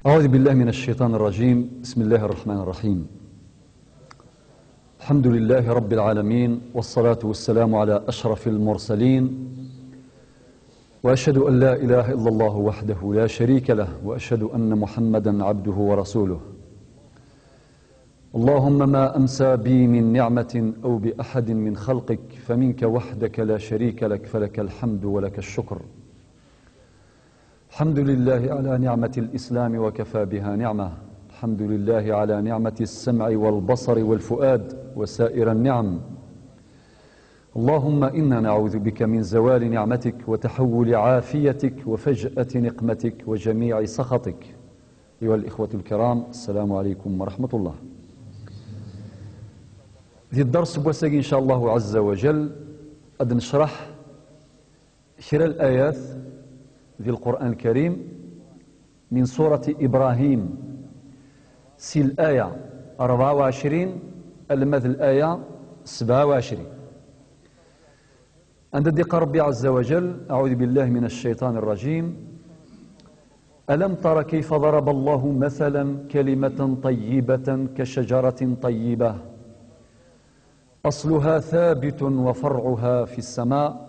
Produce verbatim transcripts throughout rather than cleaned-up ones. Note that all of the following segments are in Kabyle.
أعوذ بالله من الشيطان الرجيم. بسم الله الرحمن الرحيم. الحمد لله رب العالمين، والصلاة والسلام على أشرف المرسلين، وأشهد أن لا إله إلا الله وحده لا شريك له، وأشهد أن محمدا عبده ورسوله. اللهم ما أمسى بي من نعمة أو بأحد من خلقك فمنك وحدك لا شريك لك، فلك الحمد ولك الشكر. الحمد لله على نعمة الإسلام وكفى بها نعمة. الحمد لله على نعمة السمع والبصر والفؤاد وسائر النعم. اللهم إنا نعوذ بك من زوال نعمتك وتحول عافيتك وفجأة نقمتك وجميع سخطك. أيها الإخوة الكرام، السلام عليكم ورحمة الله. Di dders n wass-agi, إن شاء الله عز وجل, ad necreḥ kra n layat di Lqur'an Lkarim, min surati Ibrahim, si laya rebɛa u ɛecrin alma d laya sebɛa u ɛecrin. Anda d-iqqar Rebbi ɛezza wa jell: أعوذ بالله من الشيطان الرجيم. ألم تر كيف ضرب الله مثلا كلمة طيبة كشجرة طيبة أصلها ثابت وفرعها في السماء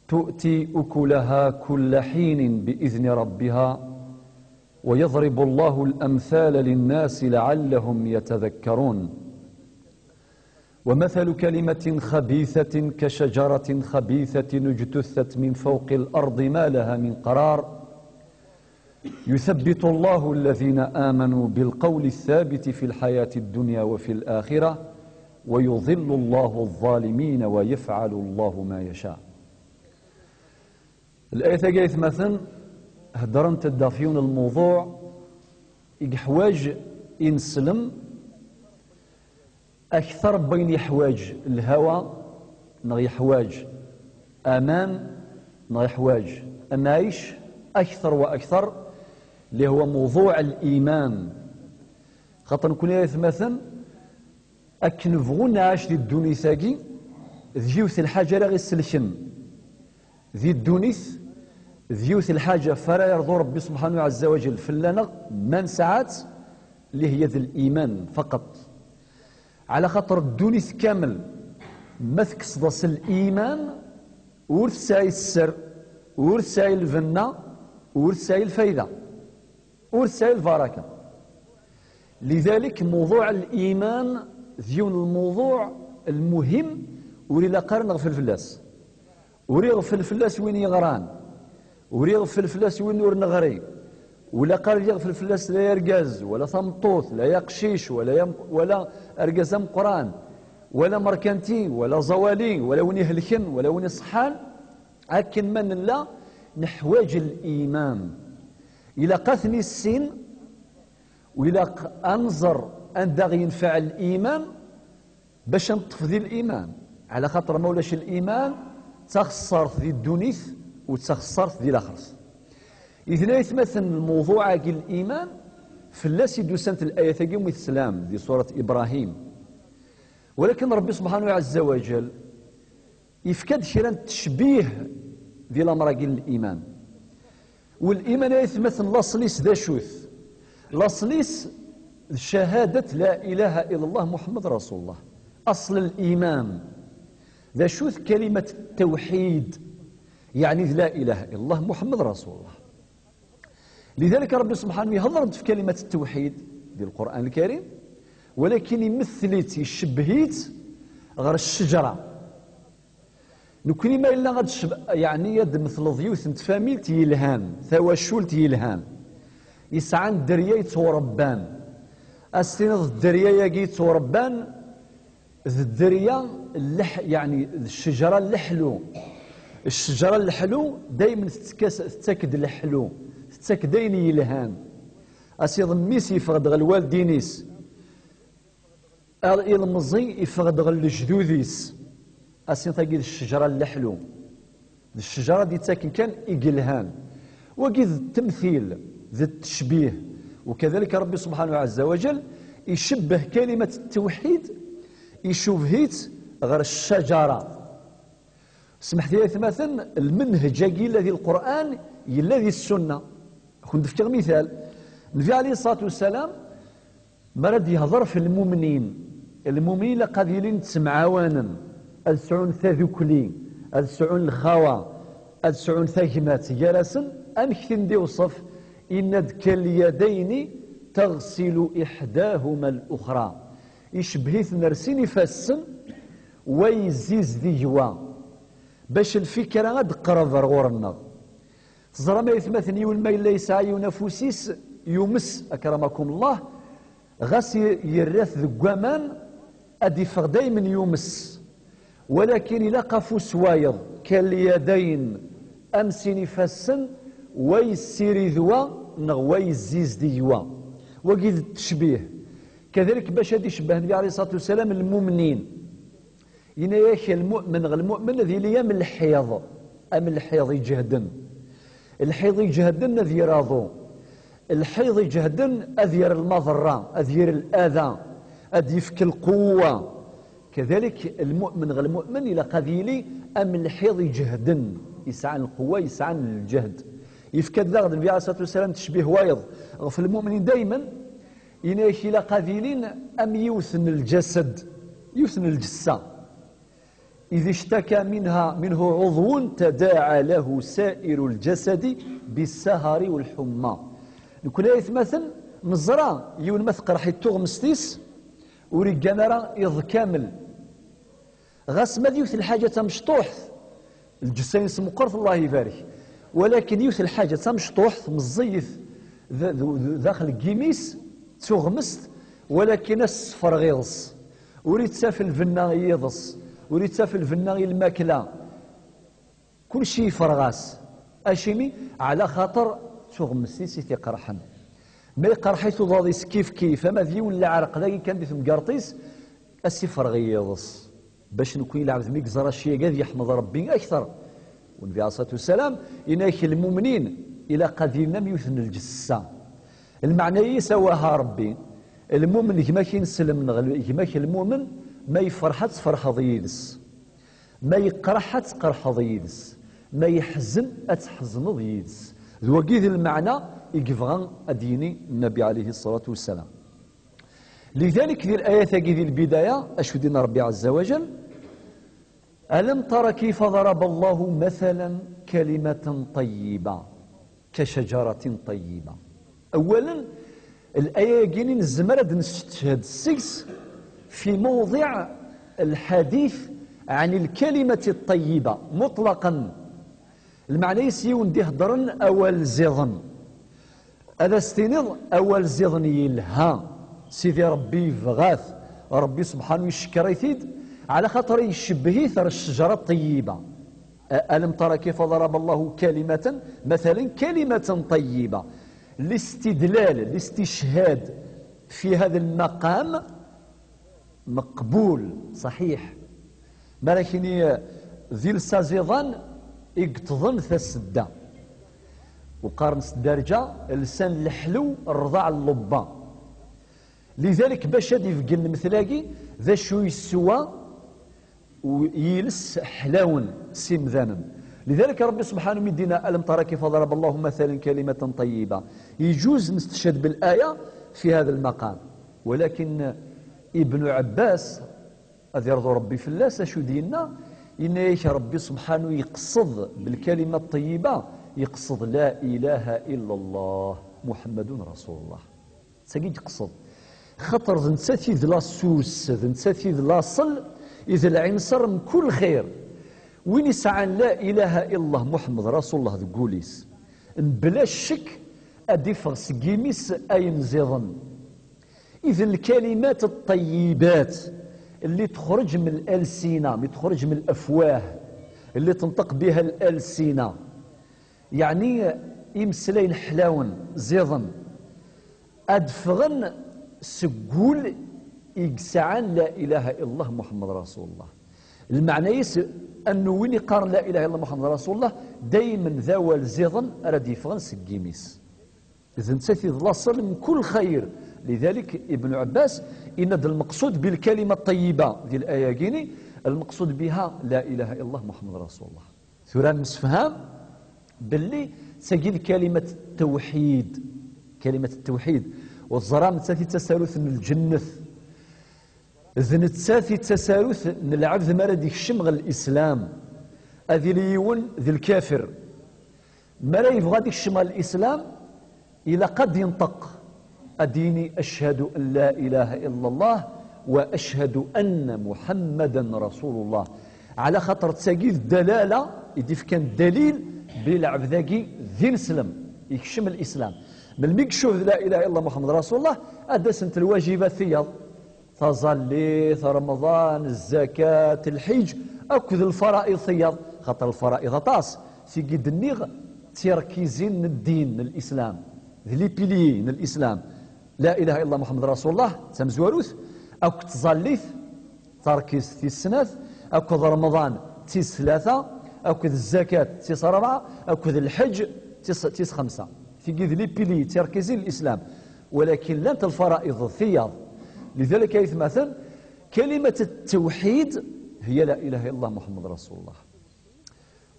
تؤتي أكلها كل حين بإذن ربها ويضرب الله الأمثال للناس لعلهم يتذكرون. ومثل كلمة خبيثة كشجرة خبيثة اجتثت من فوق الأرض ما لها من قرار. يثبت الله الذين آمنوا بالقول الثابت في الحياة الدنيا وفي الآخرة ويضل الله الظالمين ويفعل الله ما يشاء. Layat-agi, aytmaten, heddrent-d ɣef yiwen n lmuḍuɛ i yeḥwaǧ ineslem akter n wayen yeḥwaǧ lhawa, neɣ yeḥwaǧ aman, neɣ yeḥwaǧ amɛic akter wa akter, اللي هو موضوع الإيمان. Xaṭer nekni, ay atmaten, akken bɣu nɛac di ddunit-agi, d yiwet lḥaǧa ara ɣ-iselken di ddunit, d yiwet lḥaǧa f ara yerḍu Rebbi subḥanahu ɛezza wa jell fell-aneɣ, ma nesɛa-tt, اللي هي d liman faqat. Ɛla xaṭer ddunit kamel, ma tekkseḍ-as liman, ur tesɛi sser, ur tesɛi lbenna, ur tesɛi lfayda, ur tesɛi lbaraka. Lidalik, muḍuɛ liman d yiwen n lmuḍuɛ lmuhim, ur ilaq ara neɣfel fell-as. Ur iɣfel fell-as win yeɣran, ur iɣfel fell-as win ur neɣri, ur ilaq ara ad iɣfel fell-as la argaz, wala tameṭṭut, la aqcic, wala am-, wala argaz ameqqran, wala amerkanti, wala aẓawali, wala win ihelken, wala win iṣeḥḥan. Akken ma nella, neḥwaǧ liman. Ilaq ad t-nissin, u ilaq ad nẓer anda ɣ-yenfeɛ liman bac ad neṭṭef di liman. Ɛla xaṭer ma ulac liman, d taxeṣṣart di ddunit u d taxeṣṣart di laxert. Ihi, ay atmaten, lmuḍuɛ-agi n liman, fell-as i d-usant layat-agi umi teslam di surat Ibrahim. Walakin Rebbi subḥanahu ɛezza wa jell yefka-d kra n tecbih di lamer-agi n liman. Waliman, ay atmaten, laṣel-is d acu-t? Laṣel-is d cahadat la ilaha illallah Muḥemmed Rasulullah. Aṣel liman d acu-t? Kalimat tawḥid, yeɛni d la ilaha illallah Muḥemmed Rasulullah. Lidalik, Rebbi subḥanahu ihedder-d f kalimat tawḥid di Lqur'an Lkarim, walakin imethel-itt, icebbeh-itt ɣer ccejra. Nekni ma yella ad tceb-, yeɛni ad d-tmetleḍ yiwet n tfamilt yelhan, tawacult yelhan, yesɛan dderya yettwarebban, ad s-tiniḍ dderya-agi yettwarebban d dderya n leḥ-, yeɛni d ccejra n leḥlu. Ccejra n leḥlu daymen tettak-, tettak-d leḥlu, tettak-d ayen yelhan. Asiḍ mmi-s yeffeɣ-d ɣer lwaldin-is, ilemẓi yeffeɣ-d ɣer lejdud-is. Asiḍ-agi d ccejra n leḥlu. D ccejra d-ittaken kan i yelhan. Wagi d temtil, d tecbih. Ukadalik Rebbi subḥanahu ɛezza wa jell icebbeh kalimat tawḥid, icubeh-itt ɣer ccajara. Semḥet-iyi atmaten, lmenheǧ-agi yella di Lqur'an, yella di Ssunna. Ad kent-d-fkeɣ mital. Nnbi ɛalayhi ṣṣalatu wassalam, mi ara d-yehḍer ɣef lmumnin, lmumnin ilaq ad ilin ttemɛawanen, ad sɛun tadukli, ad sɛun lxawa, ad sɛun tagmat gar-asen. Amek tin d-iwṣef? Inna-d: "Kalyadayni taɣsilu iḥdahuma luxra." Icebbeh-iten ar sin ifassen, wa yezziz deg wa, bac lfikra ad d-teqreb ar ɣur-nneɣ. Teẓram ay atmaten, yiwen ma yella yesɛa yiwen afus-is yumes, akramakum Allah, ɣas i-, yerra-t deg waman, ad d-iffeɣ daymen yumes. Walakin ilaq afus wayeḍ, kalyadayn, am sin ifassen, wa yessirid wa, neɣ wa yezzizdeg wa. Wagi d ttecbih. Kadalik bac ad icebbeh Nnbi ɛalayhi ṣṣalatu wassalam lmumnin. Yenna-yak lmu'min ɣer lmu'min ad yili am lḥiḍ, am lḥiḍ iǧehden. Lḥiḍ iǧehden ad iraḍu. Lḥiḍ iǧehden ad yerr lmaḍerra, ad yerr lada, ad yefk lquwwa. Kadalik lmu'min ɣer lmu'min ilaq ad yili am lḥiḍ iǧehden, yesɛan lquwwa, yesɛan lǧehd. Yefka-d daɣ Nnbi ɛalayhi ṣṣalatu wassalam tecbih wayeḍ ɣef lmumnin daymen, yenna-yak ilaq ad ilin am yiwet n lǧasad, yiwet n lǧessa. إذا اشتكى منها، منه عضو تداعى له سائر الجسد بالسهر والحمى. Nekkni ay atmaten neẓra yiwen ma teqreḥ-it tuɣmest-is, ur iggan ara iḍ kamel. Ɣas ma d yiwet lḥaǧa tamecṭuḥt, lǧessa-ines meqqret, Allah ibarek, walakin yiwet lḥaǧa tamecṭuḥt meẓẓiyet d-, d-, d-, daxel n yimi-s, d tuɣmest, walakin ad s-tessefreɣ iḍes. Ur ittaf lbenna i yiḍes, ur ittaf lbenna i lmakla. Kulci yefreɣ-as. Acimi? Ɛla xaṭer d tuɣmest-is i t-iqerḥen. Ma iqerḥ-it uḍad-is kif kif, ama d yiwen leɛreq dagi kan di temgerṭ-is, ad s-ifreɣ i yiḍes. Bac nekkni lɛebd mi yeẓra cci-agi ad yeḥmed Rebbi akter. Nnbi ɛalayhi ṣṣalatu wassalam, yenna-yak lmumnin ilaq ad ilin am yiwet n lǧessa. Lmeɛna-is, awah a Rebbi, lmumen gma-k ineslem neɣ gma-k lmumen, ma yefreḥ ad tferḥeḍ yid-s, ma yeqreḥ ad tqerḥeḍ yid-s, ma yeḥzen ad tḥezneḍ yid-s. D wagi d lmeɛna i yebɣa ad d-yini Nnbi ɛalayhi ṣṣalatu wassalam. Lidalik, di layat-agi di lbidaya, acu d-yenna Rebbi ɛazza wa jal? ألم تر كيف ضرب الله مثلا كلمة طيبة كشجرة طيبة. أولا, الآية-agi nezmer ad nesteched seg-s في موضع الحديث عن الكلمة الطيبة مطلقا. Lmeɛna-is, yiwen d-iheddren awal ziḍen, ad as-tiniḍ awal ziḍen yelha, Sidi Ṛebbi yebɣa-t, Ṛebbi subḥanu yeckeṛ-it-id, ɛla xaṭer icebbeh-it ar ccejra ṭṭeyyiba. ألم تر كيف ضرب الله كلمة، مثلا كلمة طيبة. الاستدلال، الاستشهاد في هذا المقام مقبول، صحيح. Mi ara k-ini d iles aẓidan i yeṭṭḍen tasedda. Uqaren s tderǧa, lsan leḥlu, rrḍaɛ n lebba. Lidalik, bac ad ibeggen lemtel-agi, d acu yeswa u-, yiles ḥlawen s imdanen. Lidalik, Ṛebbi subḥanu mi d-yenna: ألم تر كيف ضرب الله مثلا كلمة طيبة. Iǧuz nesteched bil-aya fi hada lmaqam. Walakin Ibnu Ɛebbas, ad irḍu Ṛebbi fell-as, acu d-yenna? Yenna-yak Ṛebbi subḥanu yeqṣed belkalima ṭṭeyyiba, yeqṣed لا إله إلا الله محمد رسول الله. D tagi i yeqṣed. Xaṭer d nettat i d la source, d nettat i d laṣel, i d lɛinṣer mkul xir. Win isɛan لا إله إلا الله محمد رسول الله deg wul-is, mebla ccek ad d-iffeɣ seg yimi-s ayen ziḍen. إذ الكلمات الطيبات اللي تخرج من الألسنة، اللي تخرج من الأفواه، اللي تنطق بها الألسنة، يعني imeslayen ḥlawen, ziḍen, ad ffɣen seg wul i yesɛan لا إله إلا الله محمد رسول الله. Lmeɛna-is, annu win iqqaren لا إله إلا الله محمد رسول الله, daymen d awal ziḍen ara d-yeffɣen seg yimi-s. D nettat i d laṣel mkul xayr. Lidalik, Ibnu Ɛebbas yenna-d lmeqsud bilkalima ṭṭeyyiba di laya-agi-ni, lmeqsud biha لا إله إلا الله محمد رسول الله. Tura nemsefham belli d tagi d kalimat ttewḥid, Kalimat ttewḥid. U teẓram, nettat i d tasarut n lǧennet. D nettat i d tasarut n lɛebd mi ara d-ikcem ɣer lislam. Ad yili yiwen d lkafir. Mi ara yebɣu ad ikcem ɣer lislam, ilaq ad d-yenṭeq, ad d-yini: "Acḥadu an la ilaha illa Allah wa acḥadu anna Muḥammadan Rasulullah." Ɛla xaṭer d tagi d dalala i d-ifkan dalil belli lɛebd-agi d ineslem, ikcem lislam. Melmi i yeccuhed la ilaha illa Muḥammed Rasulullah, ad d-asent lwajibat tiyaḍ. Taẓallit, Remḍan, zzakat, lḥiǧ, akked lfara'iḍ tiyaḍ. Xaṭer lfara'iḍ aṭas, tigi d-nniɣ d tirkizin n ddin n lislam, d les piliers n lislam. La ilaha illa Muḥemmed Rasulullah, d tamezwarut, akked tẓallit, tarkizt tis snat, akked Remḍan tis tlata, akked zzakat tis rebɛa, akked lḥeǧ tis, tis xemsa. Tigi d les piliers, d tirkizin n lislam. Walakin llant lfara'iḍ d tiyaḍ. Lidalik ay atmaten, kalimat ttewḥid hiya la ilaha illallah Muḥemmed Rasulullah.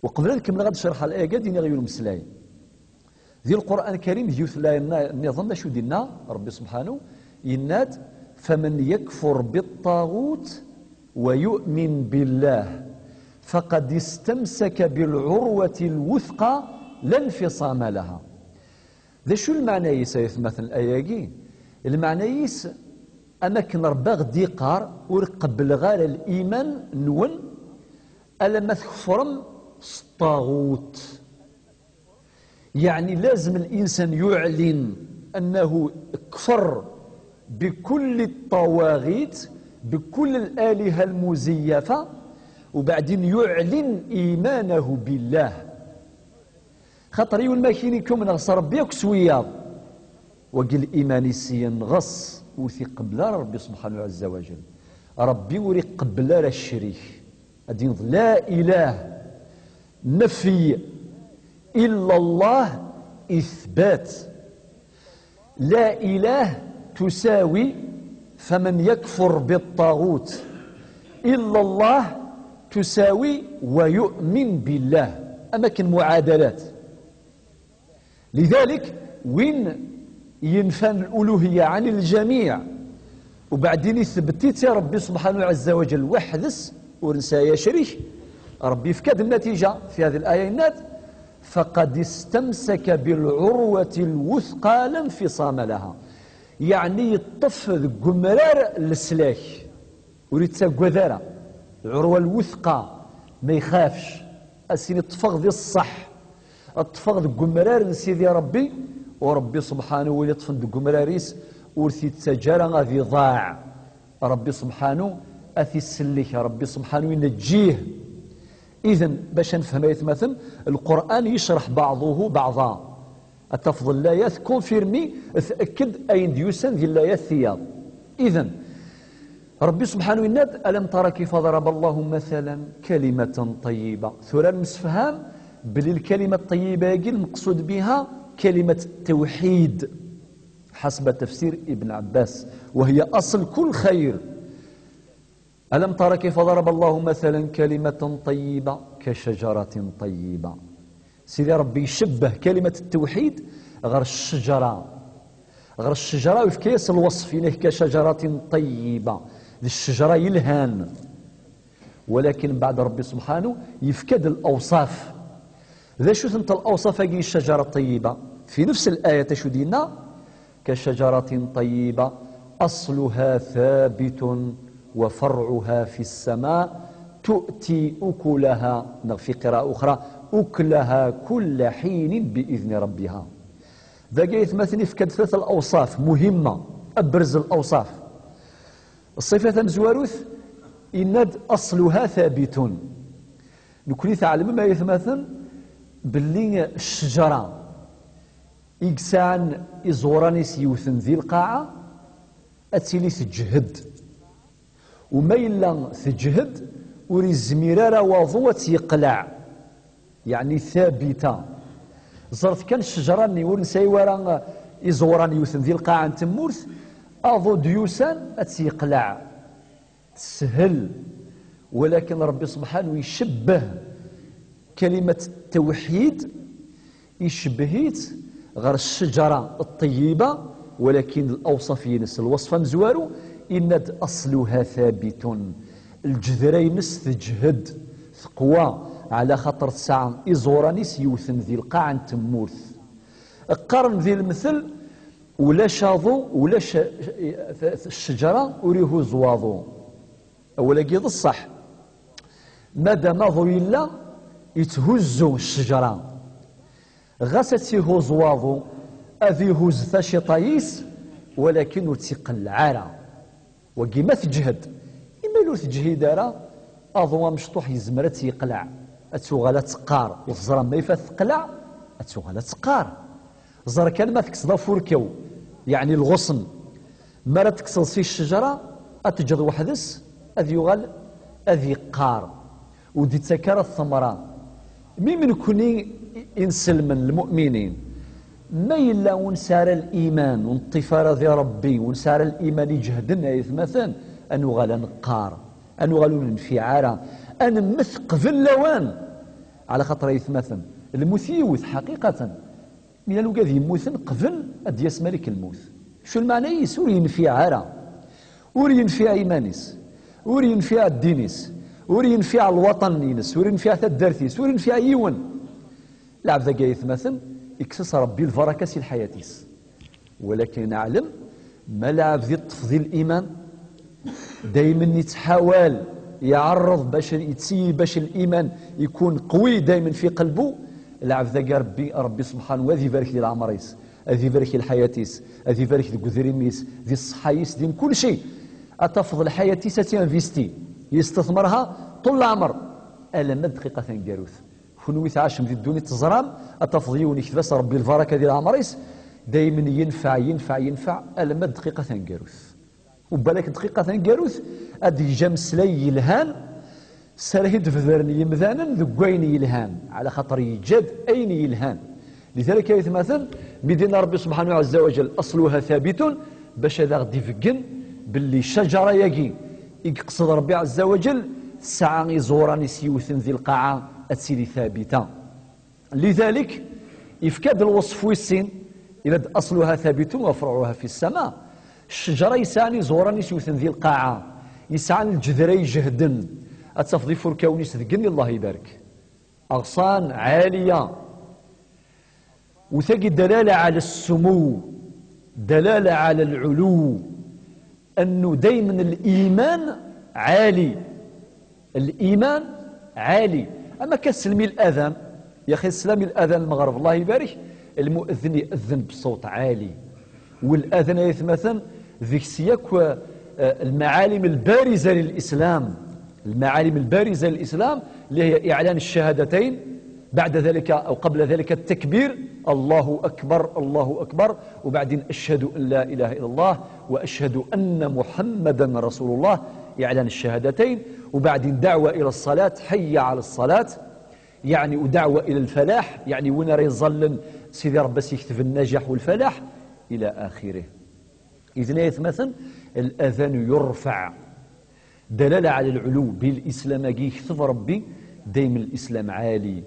Uqbel ad kemmleɣ ad cerḥeɣ laya-agi, ad iniɣ yiwen umeslay. Di Lqur'an Karim, di yiwet laya nna-, nniḍen, d acu d-inna Rebbi subḥanu? Yenna-d: "Faman yakfur biṭṭaɣut wa yu'min billah faqad istamsaka bilɛurwati lwuthqa la nfisama laha." D acu lmeɛna-is, ay atmaten, ayagi? Lmeɛna-is, am akken Rebbi aɣ-d-iqqar: "Ur qebbleɣ ara liman-nwen alamma tkefrem s ṭṭaɣut." Yeɛni lazem linsan yuɛlin annahu kfer bikulli ṭṭawaɣit, bikulli laliha lmuzeyyafa, ubeɛdin yuɛlin imanahu billah. Xaṭer yiwen ma k-yini kumneɣ s Rebbi akk s wiyaḍ, wagi liman-is yenɣes, ur t-iqebbel ara Rebbi subḥanahu ɛezza wa jell. Rebbi ur iqebbel ara ccrik. Ad d-yiniḍ la ilah, nefy, illa Allah, ithbat. La ilah tusawi faman yakfur biṭṭaɣut, illa Allah tusawi wa yu'min billah. Am akken muɛadalat. Lidalik, win yenfan luluhiya ɛan ljamiɛ, ubeɛdin ithbet-itt i Rebbi subḥanahu ɛezza wa jell weḥd-s, ur nesɛi acrik, Rebbi yefka-d nnatija fi hadi laya, yenna-d: "Faqad istamsaka bilɛurwati lwuthqa la nfisama laha." Yeɛni yeṭṭef deg umrar n leslak. Ur yettaggad ara. Lɛurwa lwuthqa, ma ixafc, ad s-yini ṭṭfeɣ di ṣṣeḥ, ṭṭfeɣ deg umrar n Sidi Rebbi, u Rebbi subḥanahu win iṭṭfen deg umrar-is ur t-yettaǧǧa ara ad iḍaɛ. Rebbi subḥanahu ad t-isellek, Rebbi subḥanahu ineǧǧih. Iden, bac ad nefhem ay atmaten, Lqur'an yecreḥ baɛḍuhu baɛḍa. Ad tafeḍ llayat confirmi, tأkked ayen d-yusan di llayat tiyaḍ. Iden, Rebbi subḥanahu yenna-d: "Alam tara kayfa daraba Allahu mathalan kalimatan tayyiba." Tura nemsefham belli lkalima ṭṭayyiba-agi, lmeqsud biha kalimat ttewḥid, ḥasba tafsir Ibn Ɛebbas, wa hiya asl kull xayr. "Alam tara kayfa daraba Allahu mathalan kalimatan tayyiba kacajaratin tayyiba." Sidi Rebbi icebbeh kalimat ttewḥid ɣer ccejra. Ɣer ccejra, yefka-yas lweṣf, yenna-k: "Kacajaratin tayyiba." D ccejra yelhan. Walakin mbeɛd Rebbi subḥanahu yefka-d lawṣaf. D acu-tent lawṣaf-agi i ccajara ṭṭayyiba? Fi nefs l-ayat acu d-yenna? "Kacajaratin ṭayyiba asluha thabitun wa farɛuha fi ssama tu'ti ukulaha", neɣ fi qira'a uxra, "ukulaha kulla ḥinin bi idni rabbiha." Dagi ay atmaten yefka-d tlata lawṣaf muhimma, abrez lawṣaf. Ṣṣifa tamezwarut, yenna-d: "Asluha thabitun." Nekni tɛelmem ay atmaten belli ccejra i yesɛan iẓuran-is yewten di lqaɛa, ad tili teǧhed. U ma yella teǧhed, ur izmir ara waḍu ad tt-yeqleɛ. Yeɛni thabita. Ẓret kan ccejra-nni ur nesɛi wara iẓuran yewten di lqaɛa n tmurt, aḍu d-yusan ad tt-yeqleɛ. Teshel. Walakin Rebbi subḥanahu icebbeh kalimat ttewḥid, icebbeh-itt ɣer ccejra ṭṭeyyiba, walakin lawṣaf-ines, lweṣf amezwaru, yenna-d: "Asluha thabitun." Lǧedra-ines teǧhed, teqwa, ɛla xaṭer tesɛa iẓuran-is yewten di lqaɛa n tmurt. Qqaren di lemtel: ulac aḍu, ulac, eh, ccejra ur ihuzz waḍu. Awal-agi d ṣṣeḥ. Madam aḍu yella, yetthuzzu ccejra. Ɣas ad tt-ihuzz waḍu, ad ihuzz taciṭa-is, walakin ur tt-iqelleɛ ara. Wagi ma teǧhed, imal ur teǧhid ara, aḍu amecṭuḥ yezmer ad tt-yeqleɛ, ad tuɣal ad teqqar, ur teẓram ma ifa teqleɛ, ad tuɣal ad teqqar. Ẓer kan ma tekkseḍ afurkaw, yeɛni lɣusn, mi ara tekkseḍ si ccejra, ad teǧǧeḍ weḥd-s, ad yuɣal ad yeqqar, ur d-ittak ara ttamra. Mi nekkni inselmen, lmu'minin, ma yella ur nesɛi ara liman, ur neṭṭif ara di Ṛebbi, ur nesɛi ara liman iǧehden, ay atmaten, ad nuɣal ad neqqar, ad nuɣal ur nenfiɛ ara, ad nemmet qbel lawan. Ɛla xaṭer, ay atmaten, lmut yiwet, ḥaqiqatan. Mi llan wigad yemmuten qbel ad d-yas Malik lmut. Acu lmeɛna-is? Ur yenfiɛ ara. Ur yenfiɛ iman-is. Ur yenfiɛ ddin-is. Ur yenfiɛ lwaṭan-ines. Ur yenfiɛ taddart-is. Ur yenfiɛ yiwen. Lɛebd-agi, ay atmaten, ikkes-as Ṛebbi lbaraka si lḥayat-is. Walakin neɛlem, ma lɛebd iṭṭef di liman, daymen yettḥawal, iɛerreḍ bac, yettili bac liman ikun qwi daymen fi qelbu, lɛebd-agi Ṛebbi, Ṛebbi subḥanu ad ibarek di leɛmer-is, ad ibarek di lḥayat-is, ad ibarek deg udrim-is, di ṣṣeḥḥa-is, di mkulci. Ad tafeḍ lḥayat-is ad tt-invisti, yestetmrha ṭul leɛmer, alamma d dqiqa taneggarut. Kunwi tɛacem di ddunit teẓram, ad tafeḍ yiwen ikteb-as Ṛebbi lbaraka di leɛmer-is, daymen yenfeɛ, yenfeɛ, yenfeɛ, alamma d dqiqa taneggarut. U balak dqiqa taneggarut, ad d-yeǧǧ ameslay yelhan, s ara t-id-bedren yemdanen deg wayen yelhan, ɛla xaṭer yeǧǧa-d ayen yelhan. Lidalik, ay atmaten, mi d-yenna Ṛebbi subḥanahu ɛezza wa jell: "Asluha thabitun", bac ad aɣ-d-ibeggen belli ccajara-agi i yeqsed Ṛebbi ɛezza wa jell tesɛa iẓuran-is yewten di lqaɛa, ad tili thabita. Lidalik, yefka-d lweṣf wis sin, yenna-d: "Asluha thabitun wa farɛuha fi ssama." Ccejra yesɛan iẓuran-is yewten di lqaɛa, yesɛan lǧedra ijehden, ad tafeḍ ifurkawen-is deg igenni, Allah ibarek. Aɣsan ɛaliya. U tagi dalala ɛala ssumu, dalala ɛala lɛulu, annu daymen liman ɛali. Liman ɛali. Ama akka slem i ladan, yaxi slem i ladan n lmeɣreb, Allah ibarek, lmu'eddin iɛeddin bṣawt ɛali. Waladan, ay atmaten, deg-s yakk, eh, المعالم البارزة للإسلام. المعالم البارزة للإسلام اللي هي إعلان الشهادتين، بعد ذلك أو قبل ذلك التكبير، الله أكبر، الله أكبر، وبعدين أشهد أن لا إله إلا الله وأشهد أن محمدا رسول الله، إعلان الشهادتين، وبعدين دعوة إلى الصلاة، حي على الصلاة، يعني، ودعوة إلى الفلاح، يعني، وين راه يظلم سيدي ربي سيكتب النجاح والفلاح، إلى آخره. إذن يا إثمثن، الأذان يرفع، دلالة على العلو، بالإسلام أكي يكتب ربي دايما الإسلام عالي،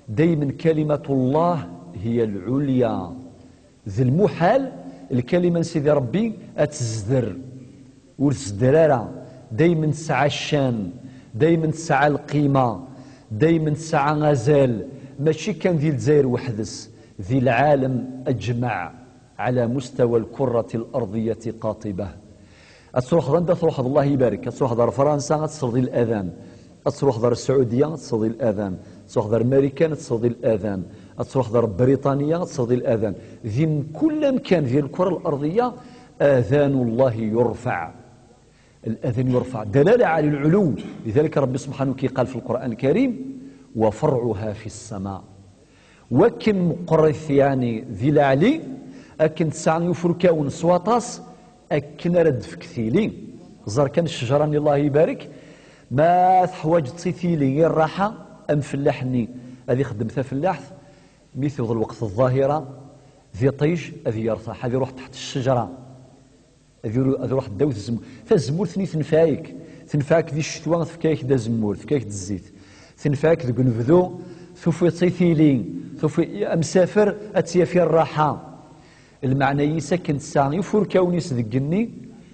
دايما كلمة الله هي العليا. ذي المحال الكلمة نسيدي ربي أتزدر، ورزدرارة، دايما تسعى الشان، دايما تسعى القيمة، دايما تسعى غزال، ماشي كان ذي الجزائر وحدس، ذي العالم أجمع. على مستوى الكرة الأرضية قاطبة. أتروح غندا تروح، الله يبارك، أتروح دار فرنسا أتصل ذي الأذان، أتروح دار السعودية أتصل ذي الأذان، أتروح دار أمريكان أتصل ذي الأذان، أتروح دار بريطانيا أتصل ذي الأذان. ذي كل مكان في الكرة الأرضية أذان الله يرفع. الأذان يرفع دلالة على العلو. لذلك ربي سبحانه كي قال في القرآن الكريم: "وفرعها في السماء". Wakken meqqrit, يعني، di leɛli, akken tesɛa ifurkawen s waṭas, akken ara d-tefk tili. Ẓer kan ccejra-nni, Allah ibarek, ma teḥwaǧeḍ si tili i rraḥa, am fellaḥ-nni ad ixeddem tafellaḥt, mi tewweḍ lweqt ḍḍahira, d iṭij, ad yertaḥ, ad iruḥ taḥt ccejra. Ad iru-, ad iruḥ ddaw tzemmurt. Tazemmurt-nni tenfeɛ-ik. Tenfeɛ-ik di ccetwa, tefka-yak-d azemmur, tefka-yak-d zzit. Tenfeɛ-ik deg unebdu, Tufiḍ-tt i tili, tufi-, amsafer ad tt-yafi rraḥa. Lmeɛna-is akken tesɛa ifurkawen-is deg igenni,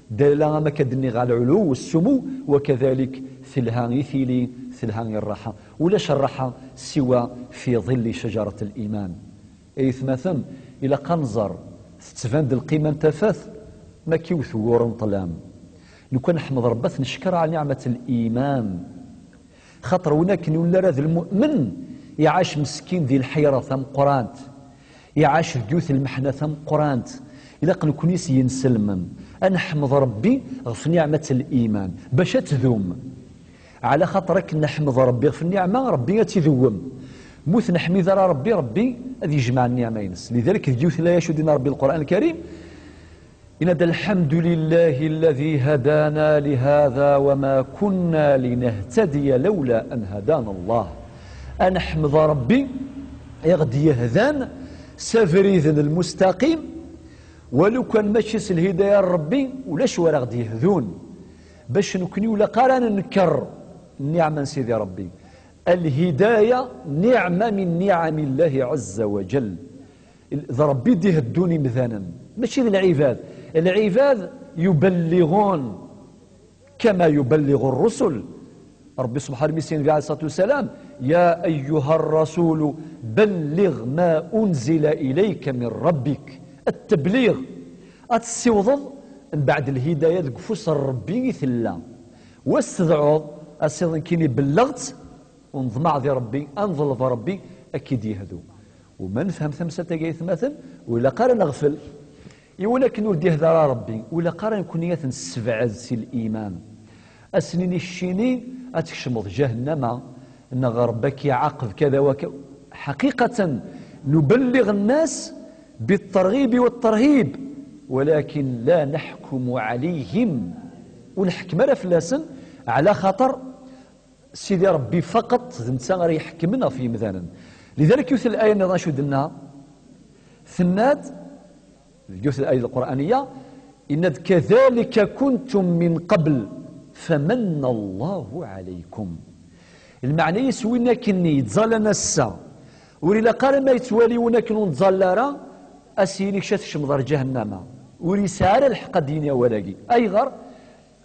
dala am akka d-nniɣ ɣer lɛulu, ssumu, wa kadalik telha i tili, telha i rraḥa. Ulac rraḥa siwa fi ḍilli cajarat l-iman. Aytmaten, ilaq ad nẓer, tettban-d lqima n tafat, ma k-iwet wugur n ṭṭlam. Lukan neḥmed Rebbi, ad t-neckeṛ ɛla niɛmat l-iman. Xaṭer win akken ur nelli ara d lmu'min, iɛac meskin di lḥeyra tameqqrant, iɛac deg yiwet lmeḥna tameqqrant. Ilaq nekni s yinselmen ad neḥmed Rebbi ɣef niɛmat l-iman, bac ad tdum. Ɛla xaṭer akken neḥmed Rebbi ɣef nniɛma, Rebbi ad tt-idewwem. Mu ur t-neḥmid ara Rebbi, Rebbi ad yejmeɛ nniɛma-ines. Lidalik, deg yiwet n laya acu d-yenna Rebbi Lqur'an Lkarim, yenna-d: "الحمد لله الذي هدانا لهذا وما كنا لنهتدي لولا أن هدانا الله." Ad neḥmed Rebbi i ɣ-d-yehdan s abrid n lmustaqim, walukan mačči s lhidaya n Rebbi, ulac wara ɣ-d-yehdun. Bac nekni ur ilaq ara ad nenker nniɛma n Sidi Rebbi. Lhidaya niɛma min niɛami Llahi ɛazza wa jall. D Rebbi i d-iheddun imdanen, mačči d lɛibad. Lɛibad yuballiɣun kama yuballiɣu rrusul. Rebbi subḥanahu mi s-yenna Nnbi ɛalayhi ṣṣalatu wassalam: "يا أيها الرسول بلغ ما أنزل إليك من ربك." Ttabliɣ, ad tessiwḍeḍ, mbeɛd lhidaya deg ufus n Rebbi i tella. Wa s-tedɛuḍ, ad s-tiniḍ nekkini belleɣ-tt, u neḍmeɛ di Rebbi, ad neḍleb Rebbi ad k-id-yehdu. U ma nefhem tamsalt-agi, aytmaten, ur ilaq ara neɣfel. Iwala akken ur d-yehdi ara Rebbi, ur ilaq ara nekni ad t-nessebɛed si liman. Ad s-nini keččini ad tkecmeḍ jahennama, neɣ Rebbi ad k-iɛaqeb kada wa ka-, ḥaqiqatan, nuballiɣ nnas بالترغيب والترهيب، ولكن لا نحكم عليهم. Ur nḥekkem ara fell-asen, ɛla xaṭer Sidi Rebbi faqeṭ d netta ara iḥekmen ɣef yimdanen. Lidalik, yiwet n laya nniḍen acu d-tenna? Tenna-d, deg yiwet n laya lqur'aniya, yenna-d: "كذلك كنتم من قبل فمن الله عليكم." Lmeɛna-is, win akken yettẓallan ass-a, ur ilaq ara ma yettwali win akken ur nettẓalla ara, ad s-yini kečč ad tkecmeḍ ɣer ǧahennama. Ur yesɛi ara lḥeqq ad d-yini awal-agi. Ayɣer?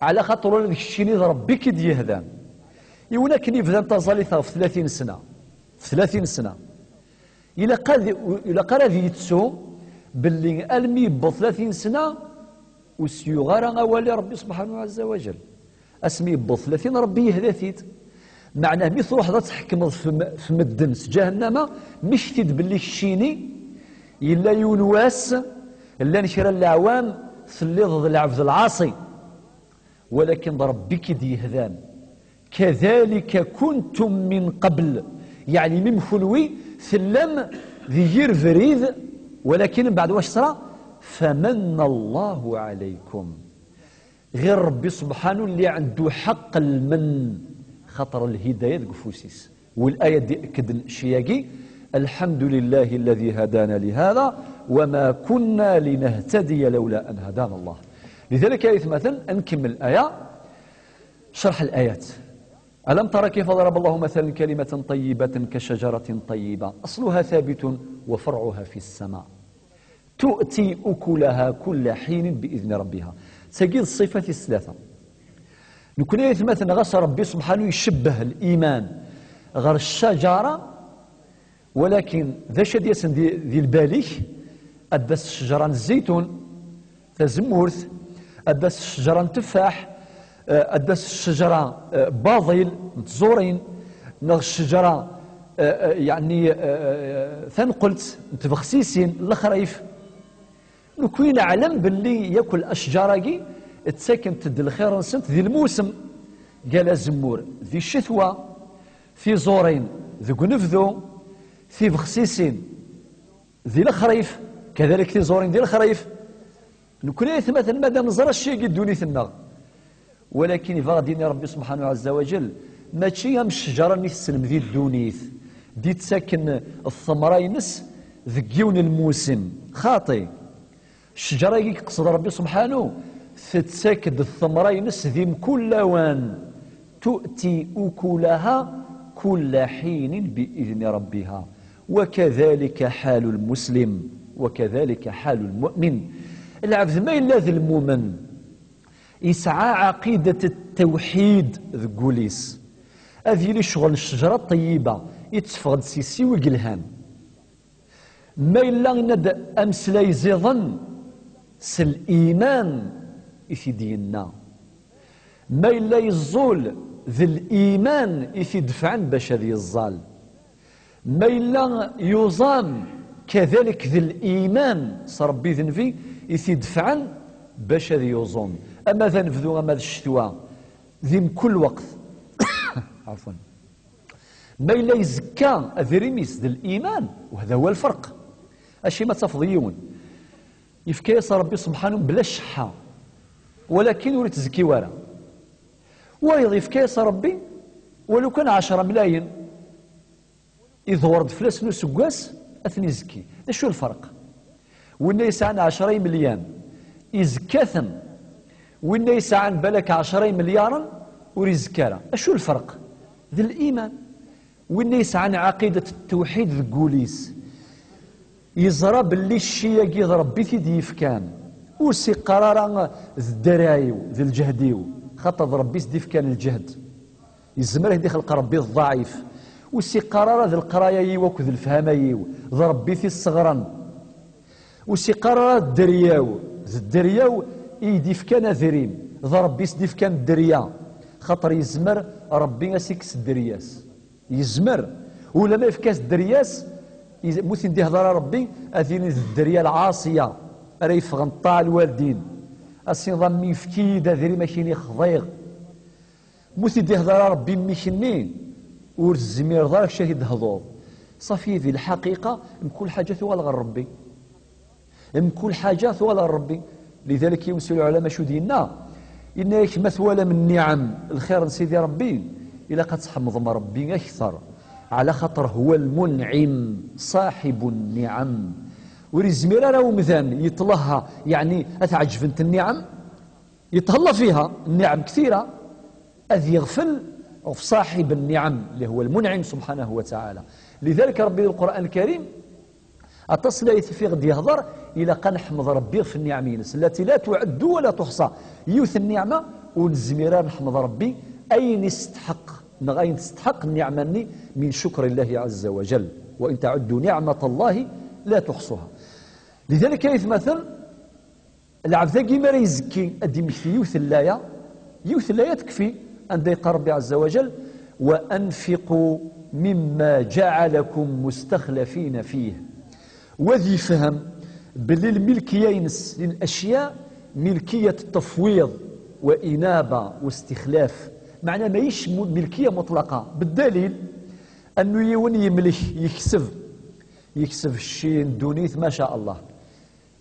Ɛla xaṭer ula d keččini d Rebbi i k-id-yehdan. I win akken yebdan taẓallit ɣef tlatin sna, ɣef tlatin sna, ilaq ad, ilaq ara ad yettu belli almi yewweḍ tlatin sna, ur s-yuɣ ara awal i Rebbi subḥanahu ɛazza wa jall. Asmi yewweḍ tlatin, Rebbi yehda-t-id. Meɛna mi truḥeḍ ad tḥekmeḍ f m-, f medden s ǧahennama, mmekti-d belli keččini, yella yiwen wass, llan kra n leɛwam, telliḍ d lɛebd lɛaṣi. Walakin d Rebbi i k-id-yehdan. "كذلك كنتم من قبل." Yeɛni, mi kenwi tellam di yir brid, walakin mbeɛd wacu yeṣra? "فمن الله عليكم." Ɣir Rebbi subḥanu lli ɛendu ḥeqq lmenn, xaṭer lhidaya deg ufus-is. Wal aya d-ikked cci-agi: "الحمد لله الذي هدانا لهذا وما كنا لنهتدي لولا أن هدانا الله." Lidalik, ay atmaten, ad nkemmel aya. Cerḥ layat. "ألم تر كيف ضرب الله مثلا كلمة طيبة كشجرة طيبة أصلها ثابت وفرعها في السماء تؤتي أكلها كل حين بإذن ربها." Tagi d ṣṣifa tis tlata. Nekni, ay atmaten, ɣas Rebbi subḥanu icebbeh liman ɣer ccaǧara, walakin d acu ad d-yasen di, di lbal-ik? Ad d-tas ccejra n zzaytun, tazemmurt, ad d-tas ccejra n tteffaḥ, eh, ad d-tas ccejra, eh, baḍil n tẓurin, neɣ ccejra, eh, eh, yeɛni, eh, eh, tanqelt n tbexsisin, lexrif. Nekni neɛlem belli yakk lecǧar-agi ttakent-d lxir-nsent di lmusem, gal azemmur di ccetwa, tiẓurin deg unebdu, tibexsisin di lexrif, kadalik tiẓurin di lexrif. Nekni, ay atmaten, madam neẓra cci-agi ddunit-nneɣ, walakin yebɣa ad d-yini Rebbi subḥanahu ɛazza wa jall, mačči am ccejra-nni tessnem di ddunit, d-ittaken ttemra-ines deg yiwen n lmusem. Xaṭi. Ccejra-agi yeqsed Rebbi subḥanu, tettak-d ttemra-ines di mkul lawan. تؤتي أكلها كل حين بإذن ربها، وكذلك حال المسلم، وكذلك حال المؤمن. Lɛebd ma yella d lmumen, yesɛa ɛaqidat ttewḥid deg wul-is, ad yili ccɣel n ccejra ṭeyyiba, yetteffeɣ-d si siweg lhan. Ma yella yenna-d ameslay ẓiḍen, s liman i t-id-yenna. Ma yella yeẓẓul, d liman i t-idefɛen bac ad yeẓẓal. Ma yella yuẓam, kadalik d liman s Rebbi d Nnbi i t-idefɛen bac ad yuẓum. Ama d anebdu ama d ccetwa, di mkul lweqt. Ɛafwan. Ma yella yezekka adrim-is d liman, wahda huwa lferq. Acimi ma tafeḍ yiwen, yefka-yas Rebbi subḥanu bla cceḥḥa, walakin ur ittezkki wara. Wayeḍ yefka-yas Rebbi walu kan ɛecra mlayen, iḍwer-d fell-asen useggas, ad ten-izekki. D acu lferq? Winna yesɛan ɛecra imelyan, izekka-ten. Winna yesɛan balak ɛecra imelyaṛen, ur izekka ara. Acu lferq? D liman. Winna yesɛan ɛaqidat ttewḥid deg wul-is, yeẓra belli cci-agi d Rebbi i t-id-yefkan. Ur s-iqqar ara d dderɛ-iw, d lǧehd-iw, xaṭer d Rebbi i s-d-ifkan lǧehd. Yezmer ad ixleq Rebbi d ḍɛif. Ur s-iqqar ara d leqraya-iw akked lefhama-iw, d Rebbi i t-isseɣren. Ur s-iqqar ara d dderya-w, d dderya-w i yi-d-ifkan adrim, d Rebbi i s-d-ifkan dderya. Xaṭer yezmer Rebbi ad s-ikkes dderya-s. Yezmer. Ula ma yefka-s dderya-s, yez-, mu t-in-d-ihder ara Rebbi, ad yini d dderya lɛaṣiya, ara yeffɣen ṭṭaɛ lwaldin. Ad s-yiniḍ a mmi, efk-iyi-d adrim akini xḍiɣ. Mu t-id-ihder ara Rebbi mmi-k-nni, ur tezmireḍ ara kečč ad t-id-tehduḍ. Ṣafi, di lḥaqiqa, mkul ḥaǧa tuɣal ɣer Rebbi. Mkul ḥaǧa tuɣal ɣer Rebbi. Lidalik, yiwen si lɛulama acu d-yenna? Yenna-yak, ma twalam nniɛam, lxir n Sidi Rebbi, ilaq ad tḥemmḍem Rebbi akter. Ɛla xaṭer huwa lmunɛim, ṣaḥibu nniɛam. Ur izmir ara umdan yeṭlehha, yeɛni ad t-ɛeǧbent nniɛam. Yethelḍa fiha, nniɛam ktira, ad yeɣfel ɣef ṣaḥib nniɛam, اللي هو المنعم سبحانه وتعالى. Lidalik Rebbi di Lqur'an Lkarim, aṭas n layat i ɣ-d-yehder, ilaq ad neḥmed Rebbi ɣef nniɛam-ines, التي لا تعد ولا تحصى. Yiwet n nniɛma ur nezmir ara neḥmed Rebbi ayen isteḥq, neɣ ayen testeḥq nniɛma-nni, من شكر الله عز وجل. وإن تعدوا نعمة الله لا تحصوها. Lidalik, ay atmaten, Lɛebd-agi mi ara izekki, ad d-immekti yiwet n laya, yiwet n laya tekfi, anda yeqqar Rebbi ɛezza wa jal: وأنفقوا مما جعلكم مستخلفين فيه. Wa ad yefhem belli lmilkiya-ines i lacya milkiya n tefwiḍ wa inaba wa istixlaf, meɛna mayic mu-, milkiya mutlaqa, beddalil annu yiwen yemlek, yekseb, yekseb cci n ddunit, ma sha Allah.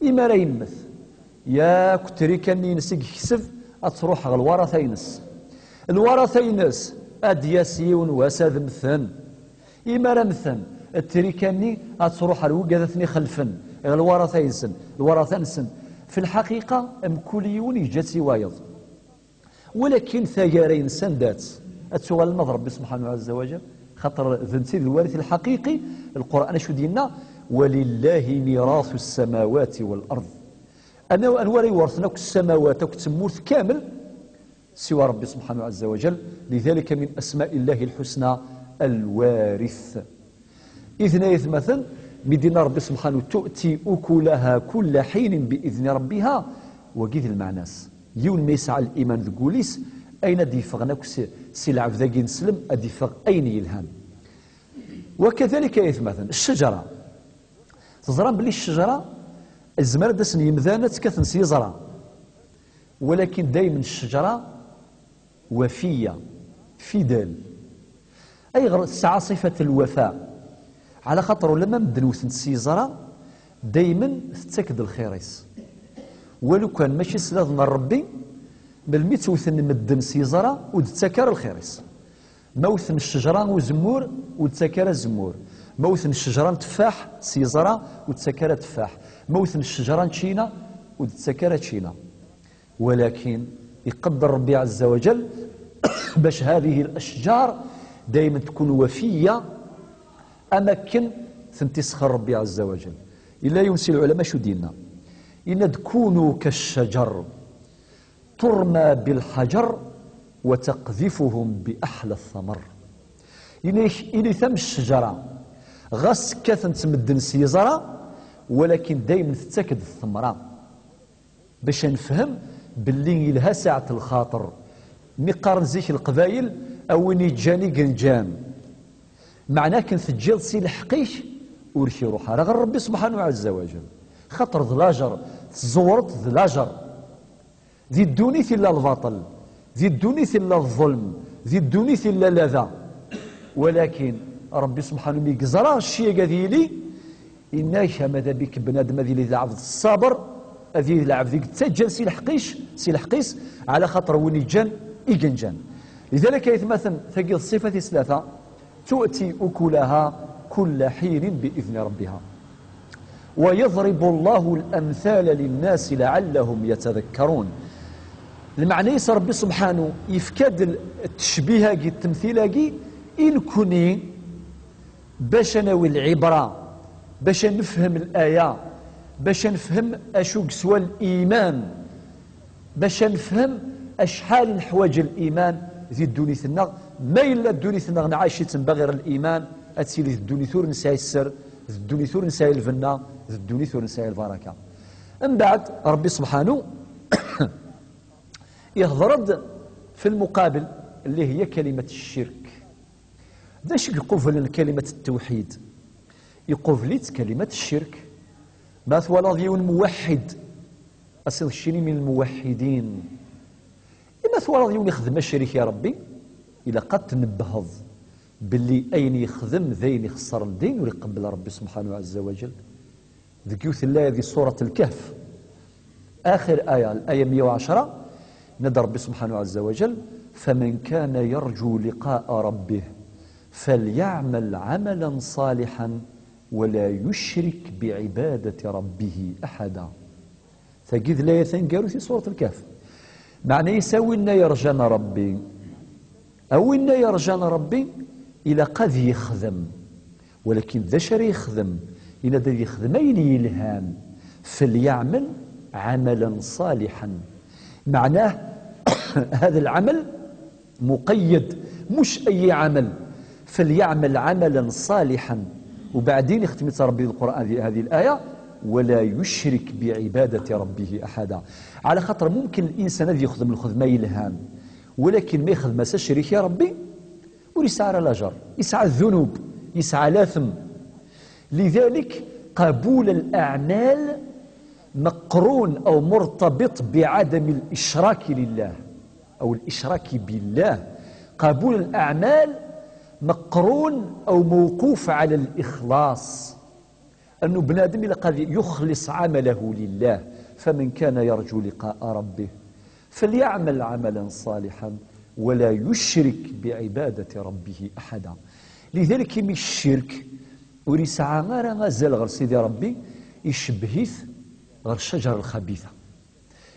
Imi ara yemmet, yakk ttrika-nni-ines i yekseb ad truḥ ɣer lwarata-ines. Lwarata-ines ad d-yas yiwen wass ad mmten. Imi ara mmten, ttrika-nni ad truḥ ɣer wigad ad ten-ixelfen, ɣer lwarata-nsen, lwarata-nsen. Fi lḥaqiqa, mkul yiwen yeǧǧa-tt i wayeḍ. Walakin tagara-ines anda-tt? Ad tuɣal ma d Rebbi subḥanahu ɛezza wa jal, xaṭer d netta i d lwarit lḥaqiqi. Lqur'an acu d-yenna? ولله ميراث السماوات والأرض. Anwa, anwa ara iwerten akk ssamawat, akk temmurt kamel? Siwa Rebbi subḥanahu ɛezza wa jal. لذلك من أسماء الله الحسنى الوارث. Idna, ay atmaten, mi d-yenna Rebbi subḥanahu: تؤتي أكلها كل حين بإذن ربها. Wagi d lmeɛna-s. Yiwen ma yesɛa liman deg wul-is, ayen ad d-yeffɣen akk si, si lɛebd-agi neslem, ad d-yeffeɣ ayen yelhan. وكذلك, ay atmaten, ccejra. Teẓram belli ccejra, izmer ad d-asen yemdanen ad tt-kkaten s yiẓra. Walakin daymen ccejra wafiya, fidèle. Ayɣer tesɛa ṣifat lwafa? Ɛla xaṭer ulamma medden wten-tt s yiẓra, daymen tettak-d lxir-is. Walukan mačči s laḍ n Rebbi, melmi tt-wten medden s yiẓra, ur d-tettak ara lxir-is. Ma wten ccejra n uzemmur, ur d-tettak ara azemmur. Ma wten ccejra n tteffaḥ s yiẓra, ur d-tettak ara tteffaḥ. Ma wten ccejra n ččina, ur d-tettak ara ččina. Walakin iqedder Rebbi ɛezza wa jal bac هذه الأشجار Daymen tkun wafiya am akken tent-isxer Rebbi ɛezza wa jal. Yella yiwen si lɛulama acu d-yenna? Yenna-d: "Kunu kaccajar, turma bilḥajar, wa taqdifuhum bi aḥla thamar." Yenna-k, ilit am ccejra, ɣas kkaten-tt medden s yiẓra, walakin daymen tettak-d ttemra. Bac ad nefhem belli yelha saɛet lxaṭer. Mi qqaren zik Leqbayel: "A win iǧǧan i yenǧan." Meɛna akken teǧǧiḍ si lḥeqq-ik, ur k-iruḥ ara ɣer Rebbi subḥanahu ɛezza wa jal. Xaṭer d lajer, tẓewreḍ d lajer. Di ddunit illa lbaṭel, di ddunit illa ẓẓelm, di ddunit illa lada. Walakin Rebbi subḥanahu mi yeẓra cci-agi ad yili, yenna-k: "Ama d abik bnadem ad yili d lɛebd ṣṣaber, ad yili d lɛebd i yettaǧǧan si lḥeqq-is, si lḥeqq-is, ɛla xaṭer win iǧǧan i yenǧan." Lidalik, ay atmaten, tagi d ṣṣifat i tlata: "Tu'ti ukulaha kulla ḥinin bi idni rabbiha. Wa yadribu Allahu al-amthala lin-nasi la'allahum yatadhakkarun." Lmeɛna-is, Rebbi subḥanahu yefka-d l-, ttecbih-agi, ttemtil-agi, i nekni, bac ad nawi lɛibra, bac ad nefhem laya, bac ad nefhem acu yeswa liman, bac ad nefhem acḥal neḥwaǧ liman di ddunit-nneɣ. Ma yella ddunit-nneɣ nɛac-itt mbaɣir liman, ad tili d ddunit ur nesɛi sser, d ddunit ur nesɛi lbenna, d ddunit ur nesɛi lbaraka. Mbeɛd, Rebbi subḥanahu ihḍer-d fi lmuqabil, اللي هي كلمة الشرك. D acu i iqublen kalimat ttewḥid? Iqubel-itt kalimat ccirk. Ma twalaḍ yiwen muwaḥḥid, aseḍ keččini min lmuwaḥḥidin. I ma twalaḍ yiwen ixdem acrik i Rebbi, ilaq ad tnebbheḍ belli ayen yexdem d ayen ixeṣren din, ur iqebbel Rebbi subḥanahu ɛezza wa jal. Deg yiwet n laya di surat Lkehf, axir aya, laya meyya u ɛecṛa, yenna-d Rebbi subḥanahu ɛezza wa jal: "Faman kana yarju liqa'a rabbih falyaɛmal ɛamalan ṣaliḥan wa la yucrik biɛibadati rabbihi aḥada." Tagi d laya taneggarut i surat Lkehf. Meɛna-is, a winna yerjan Rebbi, a winna yerjan Rebbi, ilaq ad yexdem. Walakin d acu ara yexdem? Yenna-d ad yexdem ayen yelhan. "Falyaɛmal ɛamalan ṣaliḥan." Meɛnah, hada lɛamal muqayyad, muc ayi ɛamal. "Falyaɛmal ɛamalan ṣaliḥan." Ubeɛdin ixtem-itt Rebbi di Lqur'an, di hadi laya: "Wa la yucrik biɛibadati rabbihi aḥada." Ɛla xaṭer mumkin linsan ad yexdem lxedma yelhan, walakin ma yexdem-as acrik i Rebbi, ur yesɛi ara lajer, yesɛa ddunub, yesɛa latem. Lidalik, qabul al-aɛmal maqrun aw murtabit biɛadam al-icraki lillah, aw al-icraki billah. Qabul al-aɛmal maqrun aw mawquf ɛala al-ixlaṣ. Annu bnadem ilaq ad yuxlis ɛamalahu lillah, faman kana yarju liqa'a rabbih falyaɛmal ɛamalan ṣaliḥan wa la yucrik biɛibadati rabbihi aḥada. Lidalik, imi ccirk ur yesɛa ara azal ɣer Sidi Rebbi, icebbeh-it ɣer ccaǧer lxabitha.